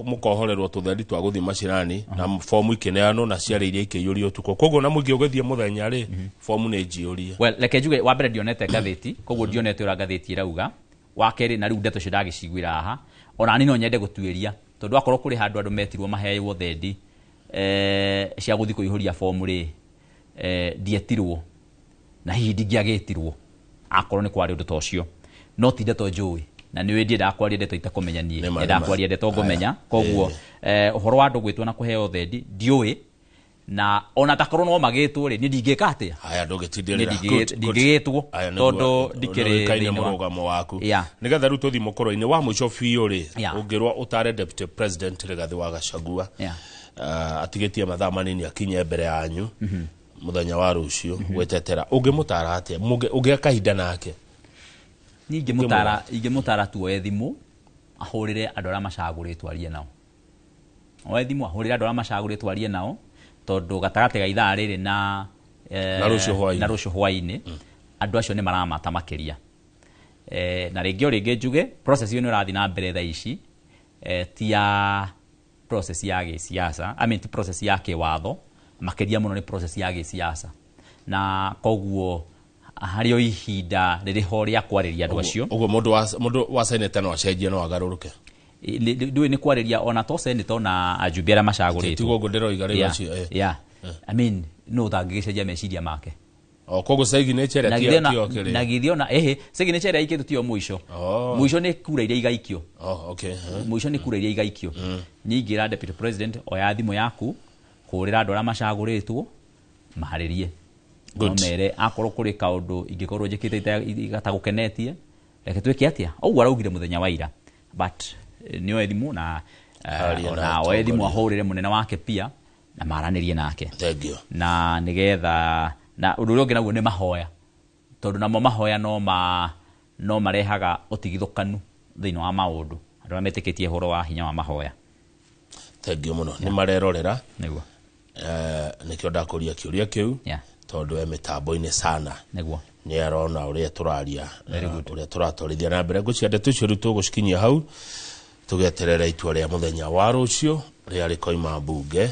mũkohorerwo tũthendi twa gũthiĩ macinani na fomu ikĩneanwo na ciarĩ iria ikĩiyũrio ũtukũ, koguo na mũingĩ ũgĩthiĩ mũthenya rĩ, fomu nĩ njiyũrie. Well, reke njuge wa mbere ndionete ngathĩti, koguo ndionete ũrĩa ngathĩti ĩrauga. Wa kerĩ, na rĩu ndeto icio ndagĩciguĩra haha, ona niĩ no nyende gũtuĩria, tondũ akorwo kũrĩ handũ andũ metirwo maheirwo thendi cia gũthiĩ kũihũria fomu rĩ, ndietirwo na hihi ndingĩagĩtirwo akorwo nĩ kwarĩ ũndũ ta ũcio, no ti ndeto njũĩ na nĩ ndiendaga kwaria ndeto itakũmenya niĩ. Nĩma, Nyendaga nĩma. kwaria ndeto ngũmenya. Aya. Koguo ũhoro wa andũ gwĩtwo na kũheo thendi ndiũĩ, na ona takorwo no magĩtwo rĩ, niĩ ndingĩka atĩa? Haya, ndũgĩtindĩrĩra. Niĩ Good, good. ndingĩgĩtwo Aya, nĩguo, tondũ ndikĩrĩ nĩũĩkaine thĩinĩ wa mũrũgamo waku. Nĩgetha rĩu tũthiĩ mũkũrũ-inĩ wa mũico biũ rĩ, ũngĩrwo ũtare deputy president Rigathĩ wa Gachagua atigĩtie mathaa manini akinye mbere yanyu mũthenya wa rũciũ gwĩtetera, ũngĩmũtara atĩa? Ũngĩa kahinda nake? Niĩ ingĩmũtara tuoe thimũ ahũrĩre andũ arĩa macagũrĩtwo arie nao, oe thimũ ahũrĩre andũ arĩa macagũrĩtwo arie nao, tondũ gatagatĩ ga ithaa rĩrĩ na Na rũciũ hwaĩ-inĩ. Na rũciũ hwaĩ-inĩ andũ acio nĩ maramata makĩria. Na rĩngĩ o rĩngĩ njuge process ĩyo nĩ ĩrathiĩ na mbere thaa ici, ti ya process ya gĩsiasa, I mean, ti process ya kĩwatho makĩria mũno, nĩ process ya gĩsiasa, na koguo harĩ o ihinda rĩrĩ ho rĩa kwarĩria andũ acio. Ũguo mũndũ wa seneta no acenjie, no agarũrũke? Ndũĩ nĩ kwarĩria ona to senator na ajumbe arĩa macagũrĩtwo. Tiguo ũguo ndĩroiga rĩu acio. Yeah. I mean, no ũtangĩgĩcenjia meciria make. O koguo signature Na ĩrĩa githĩ ona- tio kĩrĩa na githĩ ona ĩhĩ signature ĩrĩa ĩikĩtwo tiyo mũico. Oh. Mũico nĩ kura iria igaikio. Oh, okay. Mũico nĩ kura iria igaikio. Niĩ ingĩra deputy president, oya thimũ yaku, hũrĩra andũ arĩa macagũrĩtwo maharĩrie. Good. No mere akorwo kũrĩ kaũndũ ingĩkorwo njĩkĩte gatagũkenetie, reke twĩke atĩa ũguo araugire mũthenya wa ira, but nĩ oe thimũ na Arie na ona oe thimũ atongoria. ahũrĩre mũnene wake pia na maranĩrie nake. Thank you. Na nĩgetha na ũndũ ũrĩa ũngĩ naguo nĩ mahoya, tondũ namo mahoya no marehaga ũtigithũkanu thĩinĩ wa maũndũ, andũ arĩa metĩkĩtie ũhoro wa hinya wa mahoya. Thank you mũno, nĩ marerorera. Nĩguo. Nĩkĩo ndakũria kĩũria kĩu tondũ e mĩtambo-inĩ sana. Nĩguo. Nĩ arona ũrĩa tũraria na ũrĩa tũratwarithia na mbere. Ngũcia ndeto icio rĩu tũgũcikinyia hau, tũgeterera itua rĩa mũthenya wa rũciũ rĩrĩa rĩkoima mbunge.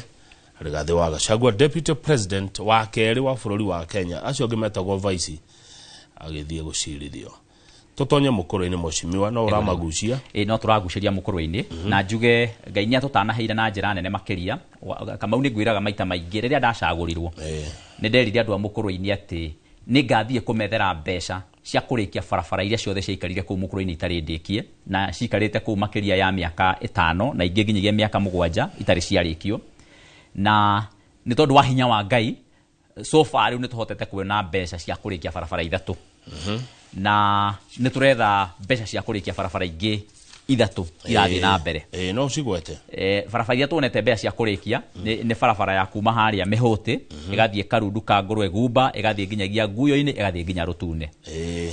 Rigathi wa Gachagua, deputy president wa kerĩ wa bũrũri wa Kenya, acio angĩ metagwo vice, agĩthiĩ gũcirithio. Tũtonye mũkũrũ-inĩ, mheshimiwa, no ũramagucia. Ĩ, no tũragucĩria mũkũrũ-inĩ na njuge Ngai nĩ atũtanaheire na njĩra nene makĩria. Kamau, nĩ ngwĩraga maita maingĩ, rĩrĩa ndacagũrirwo nĩ nderire andũ a mũkũrũ-inĩ atĩ nĩ ngathiĩ kũmethera mbeca cia kũrĩkia barabara iria ciothe ciaikarire kũu mũkũrũ-inĩ itarĩ ndĩkie, na cikarĩte kũu makĩria ya mĩaka 5 na ingĩ nginyagia mĩaka 7 itarĩ ciarĩkio. Na nĩ tondũ wa hinya wa Ngai, so far rĩu nĩ tũhotete kuona mbeca cia kũrĩkia barabara 3, na nĩ tũretha mbeca cia kũrĩkia barabara ingĩ 3 irathiĩ na mbere. No ũcigwete. Barabara iria tuonete mbeca cia kũrĩkia nĩ barabara ya kuma harĩa Mĩhũtĩ ĩgathiĩ Karundu ka Ngũrwe Gumba, ĩgathiĩ nginyagia Nguyo-inĩ, ĩgathiĩ nginya Rũtune.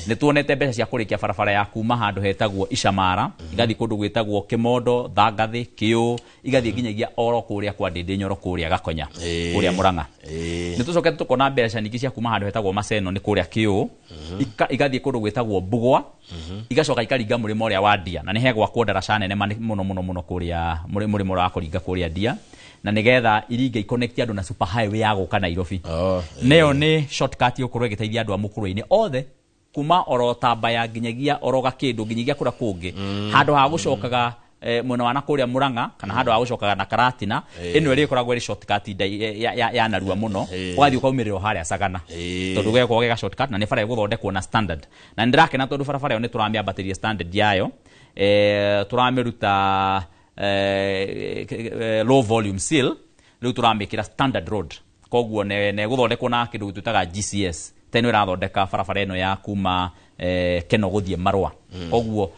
Nĩ tuonete mbeca cia kũrĩkia barabara ya kuma handũ hetagwo Icamara, ĩgathiĩ kũndũ gwĩtagwo Kĩmondo, Thangathĩ, Kĩũ, igathiĩ nginyagia oro kũrĩa kwa Ndĩndĩ Nyoro, kũrĩa Gakonya, kũrĩa Mũrang'a. Nĩ tũcokete tũkona mbeca ningĩ cia kuma handũ hetagwo Maseno, nĩ kũrĩa Kĩũ, igathiĩ kũndũ gwĩtagwo Mbugwa, igacoka ikaringa mũrĩmo ũrĩa wa Ndia, na nĩ hegwakwo ndaraca nene mũno mũno mũno kũrĩa mũrĩmo ũrĩa wa kũringa kũrĩa Ndia, na nĩgetha iringe iconnect andũ na super highway ya gũka Nairobi. Neyo nĩ shortcut ĩgũkorwo ĩgĩteithia andũ a mũkũrũ-inĩ othe kuma oro Tambaya nginyagia oro Gakĩndũ nginyagia kũrĩa kũngĩ, handũ ha gũcokaga mwena wa na kũrĩa Mũrang'a kana handũ ha gũcokaga na Karatina. Ĩno ĩrĩ ĩkoragwo ĩrĩ shortcut ya narua mũno, ũgathiĩ ũkaumĩrĩra o harĩa Sagana, tondũ gekorwo ge shortcut na nĩ bara ĩgũthondekwo na standard. Na nĩ ndĩrakena tondũ barabara ĩyo nĩ tũramĩambatĩria standard yayo, tũramĩruta low volume seal, rĩu tũramĩkĩra standard road. Koguo nĩ gũthondekwo na kĩndũ twĩtaga GCS, ta ĩno ĩrathondeka barabara ĩno ya kuma Keno gũthiĩ Marũa. Koguo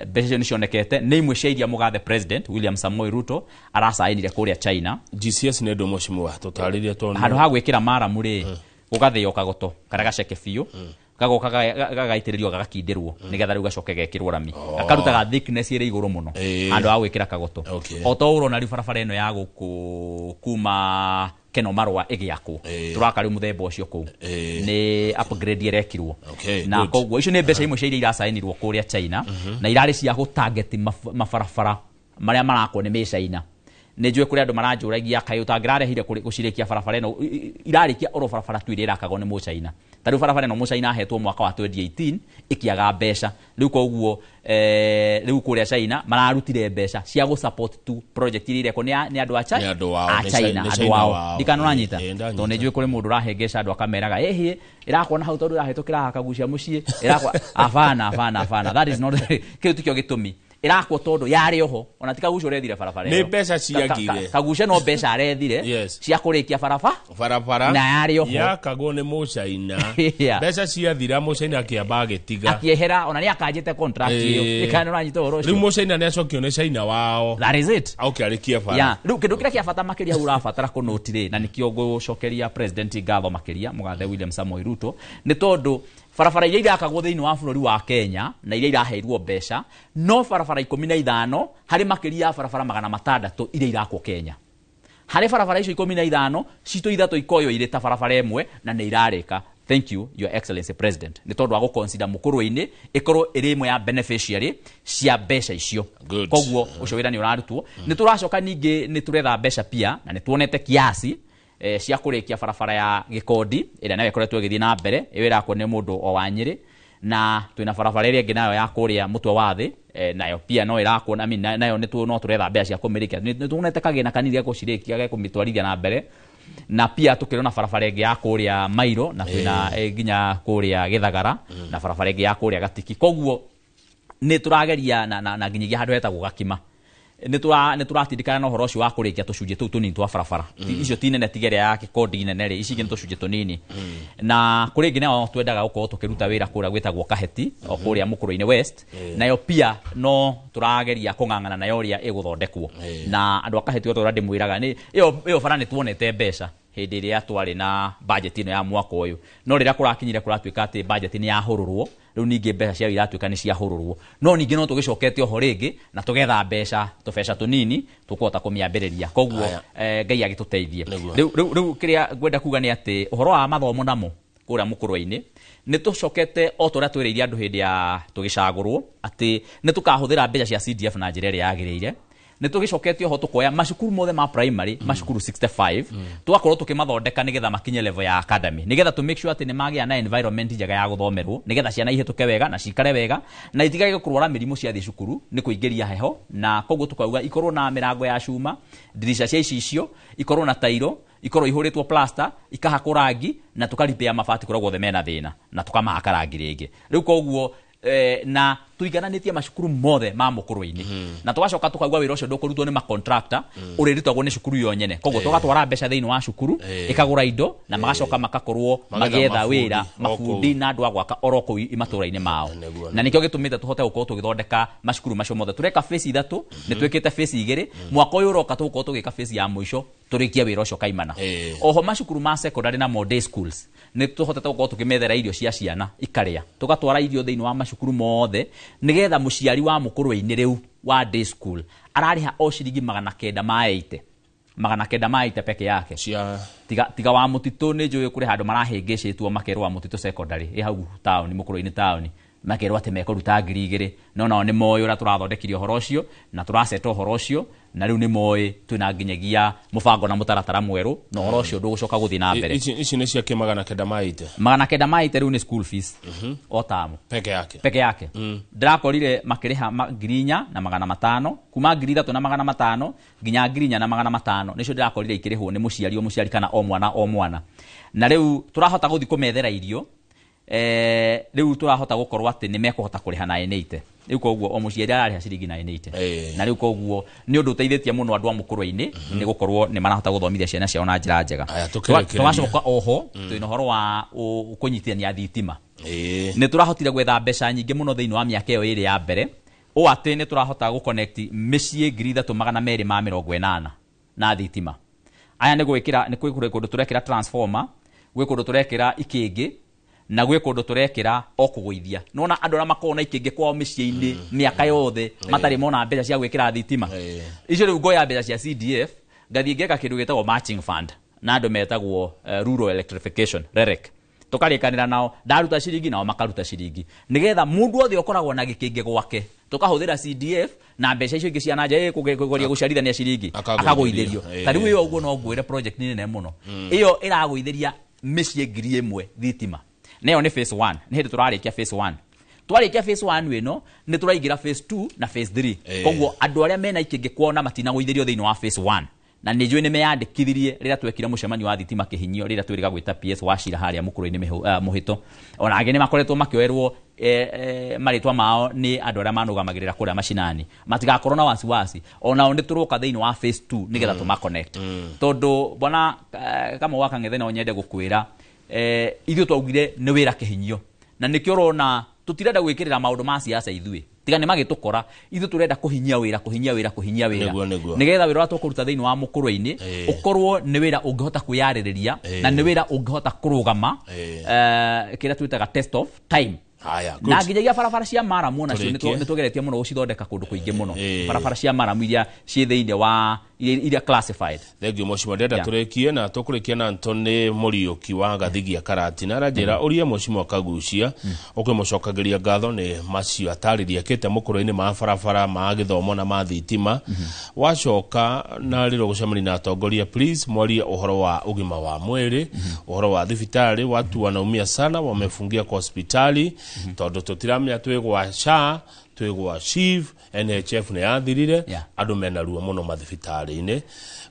mbeca icio nĩ cionekete, nĩ imwe cia iria mũgathe president William Samoei Ruto aracainire kũrĩa China. GCS nĩ ndũ, mheshimiwa? Tũtarĩrie tondũ Handũ ha gwĩkĩra maramu rĩ, gũgathĩo kagoto karĩa gaceke biũ, gagoka gagaitĩrĩrio, gagakindĩrwo, nĩgetha rĩu gacoke gekĩrwo rami, gakarutaga thickness ĩrĩ igũrũ mũno handũ ha gwĩkĩra kagoto. O to ũrona rĩu barabara ĩno ya gũkũ kuma Keno Marũa ĩgĩakwo, tũraka rĩu mũthemba ũcio kũu, nĩ upgrade ĩrekirwo. Na koguo icio nĩ mbeca imwe cia iria iracainirwo kũrĩa China, na irarĩ cia gũtarget mabarabara marĩa marakwo nĩ mĩcaina. Nĩ njũĩ kũrĩ andũ maranjũragia, kaĩ ũtangĩrarehire gũcirĩkia barabara ĩno? Irarĩkia oro barabara tu iria irakagwo nĩ mũcaina. Ta rĩu barabara ĩno mũcaina ahetwo mwaka wa 2018, ĩkĩaga mbeca. Rĩu koguo rĩu kũrĩa China mararutire mbeca cia gũ support tu project iria irekwo nĩ andũ a Nĩ andũ ao, a nĩ China, nĩ andũ China ao. wao. Ndikana ũranyita? Ndanyita. Tondũ nĩ njũĩ kũrĩ mũndũ ũrahengeca andũ akameraga ĩhĩ ĩrakwo na hau tondũ ĩrahĩtũkĩra haha kagucia mũciĩ ĩrakwo. Abana, abana, abana, that is not, kĩu tikĩo gĩtũmi ĩrakwo, tondũ yarĩ oho ona ti kagucia ũrethire barabara Nĩ ĩyo. mbeca ciagire. Kagucia no mbeca arethire cia kũrĩkia barabara Barabara na yarĩ oho. Yakagwo nĩ mũcaina. Mbeca ciathira, mũcaina akĩamba agĩtiga. Akĩehera, ona nĩ akanjĩte contract ĩyo. Ĩkana ũranyita ũhoro Rĩu ũcio? Mũcaina nĩ acokio nĩ China wao. That is it. Auke arĩkie bara. Ya, rĩu kĩndũ kĩrĩa kĩa bata makĩria hau ũrabatara kũnũti rĩ, na nĩkĩo ngũcokeria president ngatho makĩria, mũgathe William Samoei Ruto, nĩ tondũ barabara iria irakagwo thĩinĩ wa bũrũri wa Kenya na iria iraheirwo mbeca no barabara 15 harĩ makĩria ya barabara 600 iria irakwo Kenya. Harĩ barabara icio 15, citũ 3 ikoywo irĩ ta barabara ĩmwe na nĩ irarĩka. Thank you, Your Excellency President, nĩ tondũ wa gũconsider mũkũrũ-inĩ ĩkorwo ĩrĩ ĩmwe ya beneficiary cia mbeca icio. Koguo ũcio wĩra nĩ ũrarutwo. Nĩ tũracoka ningĩ nĩ tũretha mbeca pia, na nĩ tuonete kiasi cia kũrĩkia barabara ya Gĩkondi ĩrĩa nayo ĩkoretwo ĩgĩthiĩ na mbere, ĩyo ĩrakwo nĩ mũndũ o wa Nyĩrĩ. Na twĩna barabara ĩrĩa ĩngĩ nayo ya kũrĩa mũtwe wa thĩ, nayo pia no ĩrakwo, I mean, nayo no tũretha mbeca cia kũmĩrĩkia. Nĩ tuonete kagĩna kanini ga gũcirĩkia ge kũmĩtwarithia na mbere. Na pia tũkĩrona barabara ĩngĩ ya kũrĩa Mairo, na twĩna nginya kũrĩa Gĩthagara, na barabara ĩngĩ ya kũrĩa Gatiki. Koguo nĩ tũrageria na nginyagia handũ hetagwo Gakima nĩ tũratindĩkana na ũhoro ũcio wa kũrĩkia tũcunjĩ tũu tũnini twa barabara. Icio ti nene, tiga ĩrĩa ya gĩkondi nene rĩ, ici ingĩ nĩ tũcunjĩ tũnini. Na kũrĩ ĩngĩ nayo twendaga gũkorwo tũkĩruta wĩra kũrĩa gwĩtagwo Kaheti, o kũrĩa mũkũrũ-inĩ West, nayo pia no tũrageria kũng'ang'ana nayo ũrĩa ĩgũthondekwo. Na andũ a Kaheti, o ta ũrĩa ndĩmwĩraga, nĩ ĩyo bara nĩ tuonete mbeca hĩndĩ ĩrĩa twarĩ na budget ĩno ya mwaka ũyũ, no rĩrĩa kũrakinyire kũratuĩka atĩ budget nĩ yahũrũrwo, rĩu ningĩ mbeca ciayo iratuĩka nĩ ciahũrũrwo. No ningĩ no tũgĩcokete oho rĩngĩ na tũgetha mbeca, tũbeca tũnini tũkũhota kũmĩambĩrĩria. Koguo Aya. Ngai agĩtũteithie. Nĩguo. Rĩu kĩrĩa ngwenda kuga nĩ atĩ ũhoro wa mathomo namo kũrĩa mũkũrũ-inĩ nĩ tũcokete o ta ũrĩa twĩrĩire andũ hĩndĩ ya tũgĩcagũrwo atĩ nĩ tũkahũthĩra mbeca cia CDF na njĩra ĩrĩa yagĩrĩire. Nĩ tũgĩcoketie oho tũkoya macukuru mothe ma primary, macukuru 65, tũgakorwo tũkĩmathondeka nĩgetha makinye level ya academy, nĩgetha tũ make sure atĩ nĩ magĩa na environment njega ya gũthomerwo, nĩgetha ciana ihĩtũke wega na cikare wega na itigage kũrwara mĩrimũ ciathiĩ cukuru nĩ kũingĩria heho. Na koguo tũkauga ikorwo na mĩrango ya cuma, ndirica cia icicio, ikorwo na tairo, ikorwo ihũrĩtwo plaster, ikahakwo rangi, na tũkaripĩa mabati kũrĩa guothe mena thĩna na tũkamahaka rangi rĩngĩ. Rĩu koguo na tuigananĩtie macukuru mothe ma mũkũrũ-inĩ, na tũgacoka tũkauga wĩra ũcio ndũkũrutwo nĩ macontractor, ũrĩrutagwo nĩ cukuru yo nyene. Koguo tũgatwara mbeca thĩinĩ wa cukuru ĩkagũra indo, na magacoka makakorwo magetha magĩetha wĩra mabundi o mabundi na andũ a gwaka oro kũu matũra-inĩ mao. Na nĩkĩo gĩtũmĩte tũhote gũkorwo tũgĩthondeka macukuru macio mothe. Tũreka phase 3, nĩ twĩkĩte phase 2, mwaka ũyũ ũroka tũgũkorwo tũgĩka phase ya mũico tũrĩkie wĩra ũcio kaimana. Oho macukuru ma secondary na day schools nĩ tũhotete gũkorwo tũkĩmethera irio cia ciana ikarĩa, tũgatwara irio thĩinĩ wa macukuru mothe, nĩgetha mũciari wa mũkũrũ-inĩ rĩu wa day school ararĩha o ciringi 980, 980 peke yake cia tiga wa mũtitũ. Nĩ njũĩ kũrĩ handũ marahĩngĩcĩtwo makerwo wa mũtitũ secondary ĩ hau taũni, mũkũrũ-inĩ taũni, makerwo atĩ mekũruta 2000, no nao nĩ moĩ ũrĩa tũrathondekire ũhoro ũcio na tũraceta ũhoro ũcio, na rĩu nĩ moĩ twĩna nginyagia mũbango na mũtaratara mwerũ, na ũhoro ũcio ndũgũcoka gũthiĩ na mbere. Ici nĩ cia kĩ 980? 980 rĩu nĩ school fees o tamu peke yake. Peke yake. Ndĩrakorire makĩrĩha 4500, kuma 3500 nginya 4500 nĩcio ndĩrakorire ikĩrĩhwo nĩ mũciari o mũciari kana o mwana o mwana. Na rĩu tũrahota gũthiĩ kũmethera irio, rĩu tũrahota gũkorwo atĩ nĩ mekũhota kũrĩha 980. Rĩu koguo o mũciari ararĩha ciringi 980. Na rĩu koguo nĩ ũndũ ũteithĩtie mũno andũ a mũkũrũ-inĩ, nĩ gũkorwo nĩ marahota gũthomithia ciana ciao na njĩra njega. Aya, tũkĩrĩkĩrĩria. Tũgacoka oho twĩna ũhoro wa kũnyitithania thitima. Nĩ tũrahotire gwetha mbeca nyingĩ mũno thĩinĩ wa mĩaka ĩyo ĩrĩ ya mbere, ũũ atĩ nĩ tũrahota gũconnect mĩciĩ 3280 na thitima. Aya nĩ gwĩkĩra, nĩ kwĩ kũndũ tũrekĩra transformer, gwĩ kũndũ tũrekĩra ikĩngĩ, na gwĩ kũndũ tũrekĩra o kũgũithia. Nona andũ arĩa makoragwo na ikĩngĩ kwao mĩciĩ-inĩ mĩaka yothe matarĩ mona mbeca cia gwĩkĩra thitima, icio rĩu ngoya mbeca cia CDF ngathiĩ ngeka kĩndũ gĩtagwo matching fund na andũ metagwo rural electrification REREC, tũkarĩkanĩra nao, ndaruta ciringi nao makaruta ciringi, nĩgetha mũndũ othe ũkoragwo na gĩkĩngĩ gwake tũkahũthĩra CDF na mbeca icio ingĩ cia nanja kũgeria gũciarithania ciringi Akagũithĩrio. Akagũithĩrio. Ta rĩu ĩyo ũguo no ngwĩre project nĩ nene mũno, ĩyo ĩragũithĩria mĩciĩ 1000 thitima, na ĩyo nĩ phase 1. Nĩ hĩndĩ tũrarĩkia phase 1. Twarĩkia phase 1 ĩno nĩ tũraingĩra phase 2 na phase 3. Koguo andũ arĩa mena ikĩngĩ kwao na matinagũithĩrio thĩinĩ wa phase 1, na nĩ njũĩ nĩ meyandĩkithirie rĩrĩa twekire mũcemanio wa thitima kĩhinyio, rĩrĩa twĩrĩga gwĩta PS wa Cira harĩa mũkũrũ-inĩ mũhĩto. Ona angĩ nĩ makoretwo makĩoerwo marĩtwa mao nĩ andũ arĩa manũgamagĩrĩra kũrĩa macinani, matigakorwo na wasiwasi. Onao nĩ tũroka thĩinĩ wa phase 2 nĩgetha tũmaconnect, tondũ bwana Kamau wa Kang'ethe, no nyende gũkwĩra ithuĩ twaugire nĩ wĩra kĩhinyio, na nĩkĩo ũrona tũtirenda gwĩkĩrĩra maũndũ ma siasa. Ithuĩ tiga nĩ magĩtũkora, ithuĩ tũrenda kũhinyia wĩra, kũhinyia wĩra, kũhinyia wĩra, Nĩguo. nĩgetha wĩra ũrĩa tũkũruta thĩinĩ wa mũkũrũ-inĩ ũkorwo nĩ wĩra ũngĩhota kwĩyarĩrĩria na nĩ wĩra ũngĩhota kũrũgama kĩrĩa twĩtaga test of time. Haya, Na good. nginyagia barabara cia maramu onacio Tũrĩkie. nĩ tũgeretie mũno gũcithondeka kũndũ kũingĩ mũno, barabara cia maramu iria ciĩ thĩinĩ wa iria classified. Thengiũ mũcimo, ndĩrenda tũrĩkie na tũkũrĩkia na Antony Mũriũki wa Gathigia Karatina aranjĩra ũrie mũcimo Kagucia ũkĩmũcokagĩria ngatho nĩ macio atarĩria akĩte mũkũrũ-inĩ ma barabara, ma gĩthomo na ma thitima. Wacoka na rĩrĩa ũgũcemania na atongoria, please mwarie ũhoro wa ũgima wa mwĩrĩ, ũhoro wa thibitarĩ. Watu wanaumia sana, wamefungia kwa hospitali tondũ tũtiramenya twĩ gwa SHA, twĩ gwa SHIF, NHF nĩ yathirire. Andũ mena ruo mũno mathibitarĩ-inĩ.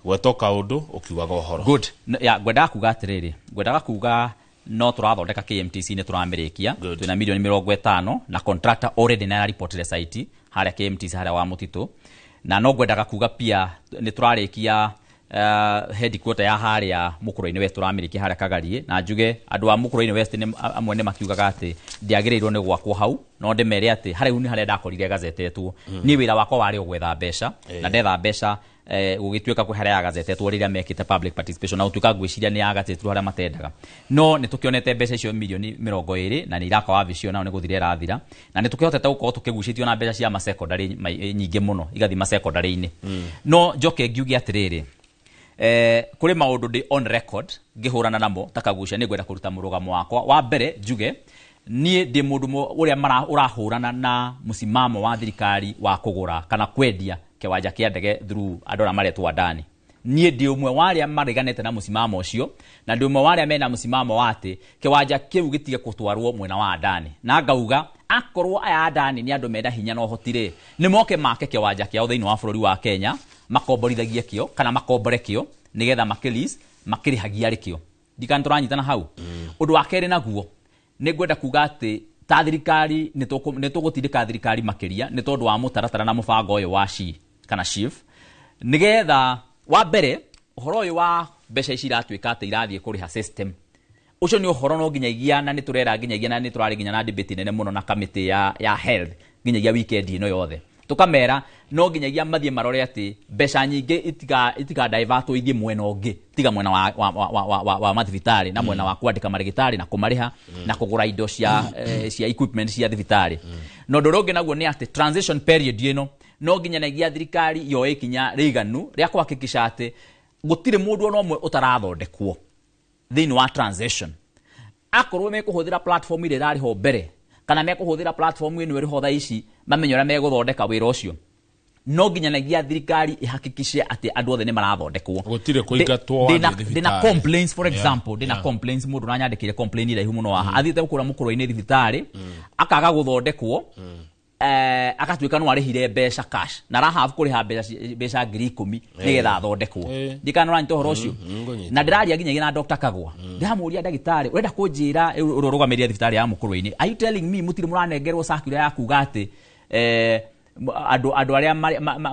Gweta kaũndũ ũkiugaga ũhoro. Good. Ya ngwendaga kuga atĩrĩrĩ, ngwendaga kuga no tũrathondeka KMTC, nĩ tũramĩrĩkia. Good. Twĩna milioni 50 na contractor already nĩ araripotire site harĩa KMTC harĩa wa mũtitũ. Na no ngwendaga kuga pia nĩ tũrarĩkia headquarter ya harĩa mũkũrũ-inĩ West, tũramĩrĩkia harĩa Kagarie. Na njuge andũ a mũkũrũ-inĩ West nĩ amwe nĩ makiugaga atĩ ndĩagĩrĩirwo nĩ gwakwo hau, no ndĩmere atĩ harĩa nĩ harĩa ndakorire gazetetwo. Niĩ wĩra wakwa warĩ o gwetha mbeca, na ndetha mbeca gũgĩtuĩka kwĩ harĩa yagazetetwo rĩrĩa mekĩte public participation, na gũtuĩka ngwĩciria nĩ yagazetirwo harĩa matendaga. No nĩ tũkĩonete mbeca icio milioni 20 na nĩ iraka wabici nao nĩ gũthira ĩrathira, na nĩ tũkĩhotete gũkorwo tũkĩgucĩtio na mbeca cia masekondary nyingĩ mũno igathiĩ masekondary-inĩ. No njoke ngiuge atĩrĩrĩ, kũrĩ maũndũ ndĩ on record ngĩhũrana namo ta Kagucia. Nĩ ngwenda kũruta mũrũgamo wakwa wa mbere, njuge niĩ ndĩ mũndũ ũrĩa ũrahũrana na mũsimamo wa thirikari wa kũgũra kana kwendia Kĩwanja kĩa ndege through andũ arĩa maretwo Adani. Niĩ ndĩ ũmwe wa arĩa mareganĩte na mũsimamo ũcio, na ndĩ ũmwe wa arĩa mena mũsimamo wa atĩ kĩwanja kĩu gĩtige gũtwarwo mwena wa Adani, na ngauga akorwo aya Adani nĩ andũ mena hinya na ũhoti rĩ, nĩ moke make kĩwanja kĩao thĩinĩ wa bũrũri wa Kenya, makomborithagie kĩo kana makombore kĩo nĩgetha makĩlease makĩrĩhagia arĩ kĩo. Ndikana tũranyitana hau. Ũndũ wa kerĩ naguo nĩ ngwenda kuga atĩ ta thirikari nĩ tũgũtindĩka thirikari makĩria nĩ tondũ wa mũtaratara na mũbango ũyũ wa SHI kana SHIF, nĩgetha wa mbere ũhoro ũyũ wa mbeca ici iratuĩka atĩ irathiĩ kũrĩha system ũcio nĩ ũhoro no nginyagia, na nĩ tũrera nginyagia, na nĩ tũrarĩ nginya na debate nene mũno na kamĩtĩ ya health nginyagia weekend ĩno yothe, tũkamera no nginyagia mathiĩ marore atĩ mbeca nyingĩ itika divertwo ithiĩ mwena ũngĩ tiga mwena wa mathibitarĩ na mwena wa kwandĩka marĩgĩtarĩ na kũmarĩha na kũgũra indo cia equipment cia thibitarĩ. Na ũndũ ũrĩa ũngĩ naguo nĩ atĩ transition period ĩno no nginyagia thirikari yoe ikinya rĩiganu rĩa kũhakikisha atĩ gũtirĩ mũndũ ona ũmwe ũtarathondekwo thĩinĩ wa transition. Akorwo mekũhũthĩra platform ĩrĩa ĩrarĩ ho mbere kana mekũhũthĩra platform ĩno ĩrĩ ho thaa ici, mamenye ũrĩa megũthondeka wĩra ũcio, no nginyagia thirikari ihakikishe atĩ andũ othe nĩ marathondekwo. Gũtirĩ kũingatwo wathiĩ thibitarĩ. Ndĩna complaints, for example, ndĩna complaints, mũndũ ũranyandĩkĩire complaint iraihu mũno haha, athiĩte gũkũra mũkũrũ-inĩ thibitarĩ akaga gũthondekwo, agatuĩka no arĩhire mbeca cash na arahabu kũrĩha mbeca 10,000 nĩgetha athondekwo. Ndikana ũranyita ũhoro ũcio. Ngũnyita. Na ndĩraria nginyagia na Dr. Kagwa, ndĩramũria ndagĩtarĩ, ũrenda kũnjĩra ũrĩa ũrũgamĩrĩire thibitarĩ ya mũkũrũ-inĩ, are you telling me mũtirĩ mũranengerwo circular ya kuga atĩ andũ arĩa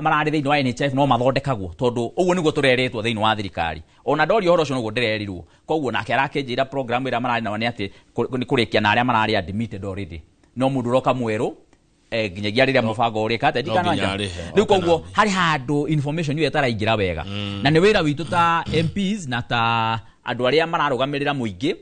mararĩ thĩinĩ wa NHIF no mathondekagwo, tondũ ũguo nĩguo tũrerĩtwo thĩinĩ wa thirikari. Ona ndoria ũhoro ũcio noguo ndĩrerirwo. Koguo nake arakĩnjĩra program ĩrĩa mararĩ nayo nĩ atĩ nĩ kũrĩkia na arĩa mararĩ admitted already, no mũndũ ũroka mwerũ nginyagia rĩrĩa mũbango ũrĩka atĩ No nginya ndikana arĩhe, rĩu. Koguo oke harĩ handũ information ĩyo ĩtaraingĩra wega, na nĩ wĩra witũ ta MPs na ta andũ arĩa mararũgamĩrĩra mũingĩ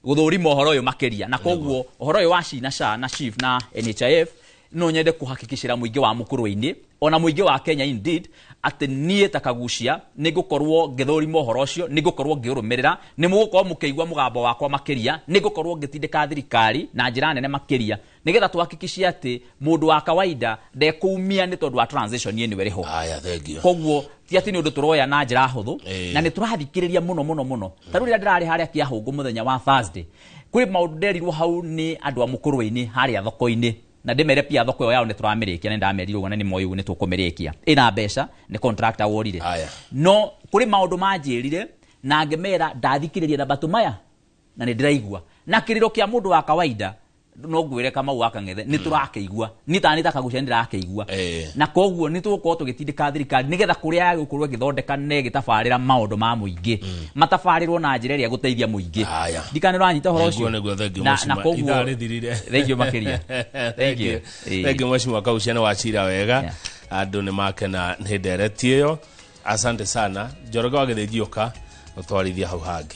gũthũrima ũhoro ũyũ makĩria. Na koguo ũhoro ũyũ wa SHI na SHA na SHIF na NHIF no nyende kũhakikishĩra mũingĩ wa mũkũrũ-inĩ ona mũingĩ wa Kenya indeed atĩ niĩ ta Kagucia nĩ ngũkorwo ngĩthũrima ũhoro ũcio, nĩ ngũkorwo ngĩũrũmĩrĩra, nĩ mũgũkorwo mũkĩigua mũgambo wakwa makĩria, nĩ ngũkorwo ngĩtindĩka thirikari na njĩra nene makĩria nĩgetha tuhakikishe atĩ mũndũ wa kawaida ndekũumia nĩ tondũ wa transition ĩno ĩrĩ ho. Aya, thank you. Koguo ti atĩ nĩ ũndũ tũroya na njĩra hũthũ, na nĩ tũrathikĩrĩria mũno mũno mũno. Ta rĩu rĩrĩa ndĩrarĩ harĩa Kĩahũngũ mũthenya wa Thursday, kwĩ maũndũ nderirwo hau nĩ andũ a mũkũrũ-inĩ harĩa thoko-inĩ, na ndĩmere pia thoko ĩyo yao nĩ tũramĩrĩkia, nĩ ndamerire ũguo na nĩ moĩ ũguo nĩ tũkũmĩrĩkia, ĩna mbeca, nĩ contractor worire. No kũrĩ maũndũ manjĩrire na ngĩmera ndathikĩrĩria na matũ maya na nĩ ndĩraigua, na kĩrĩro kĩa mũndũ wa kawaida no ngwĩre Kamau wa Kang'ethe nĩ tũrakĩigua, niĩ ta niĩ ta Kagucia nĩ ndĩrakĩigua. Na koguo nĩ tũgũkorwo tũgĩtindĩka thirikari nĩgetha kũrĩa yagũkorwo ĩgĩthondeka na ĩgĩtabarĩra maũndũ ma mũingĩ matabarĩrwo na njĩra ĩrĩa ĩgũteithia mũingĩ. Ndikana nĩũranyita ũhoro ũcio. Nĩguo, nĩguo, thank you, Na Mheshimiwa. koguo Ithaa rĩthirire. Thank you makĩria. Thank you. Thank you, Mheshimiwa Kagucia, nĩ wacira wega. Andũ nĩ makena nĩ ndereti ĩyo. Asante sana. Njoroge wa Gĩthĩnji ũka gũtwarithia hau hangĩ.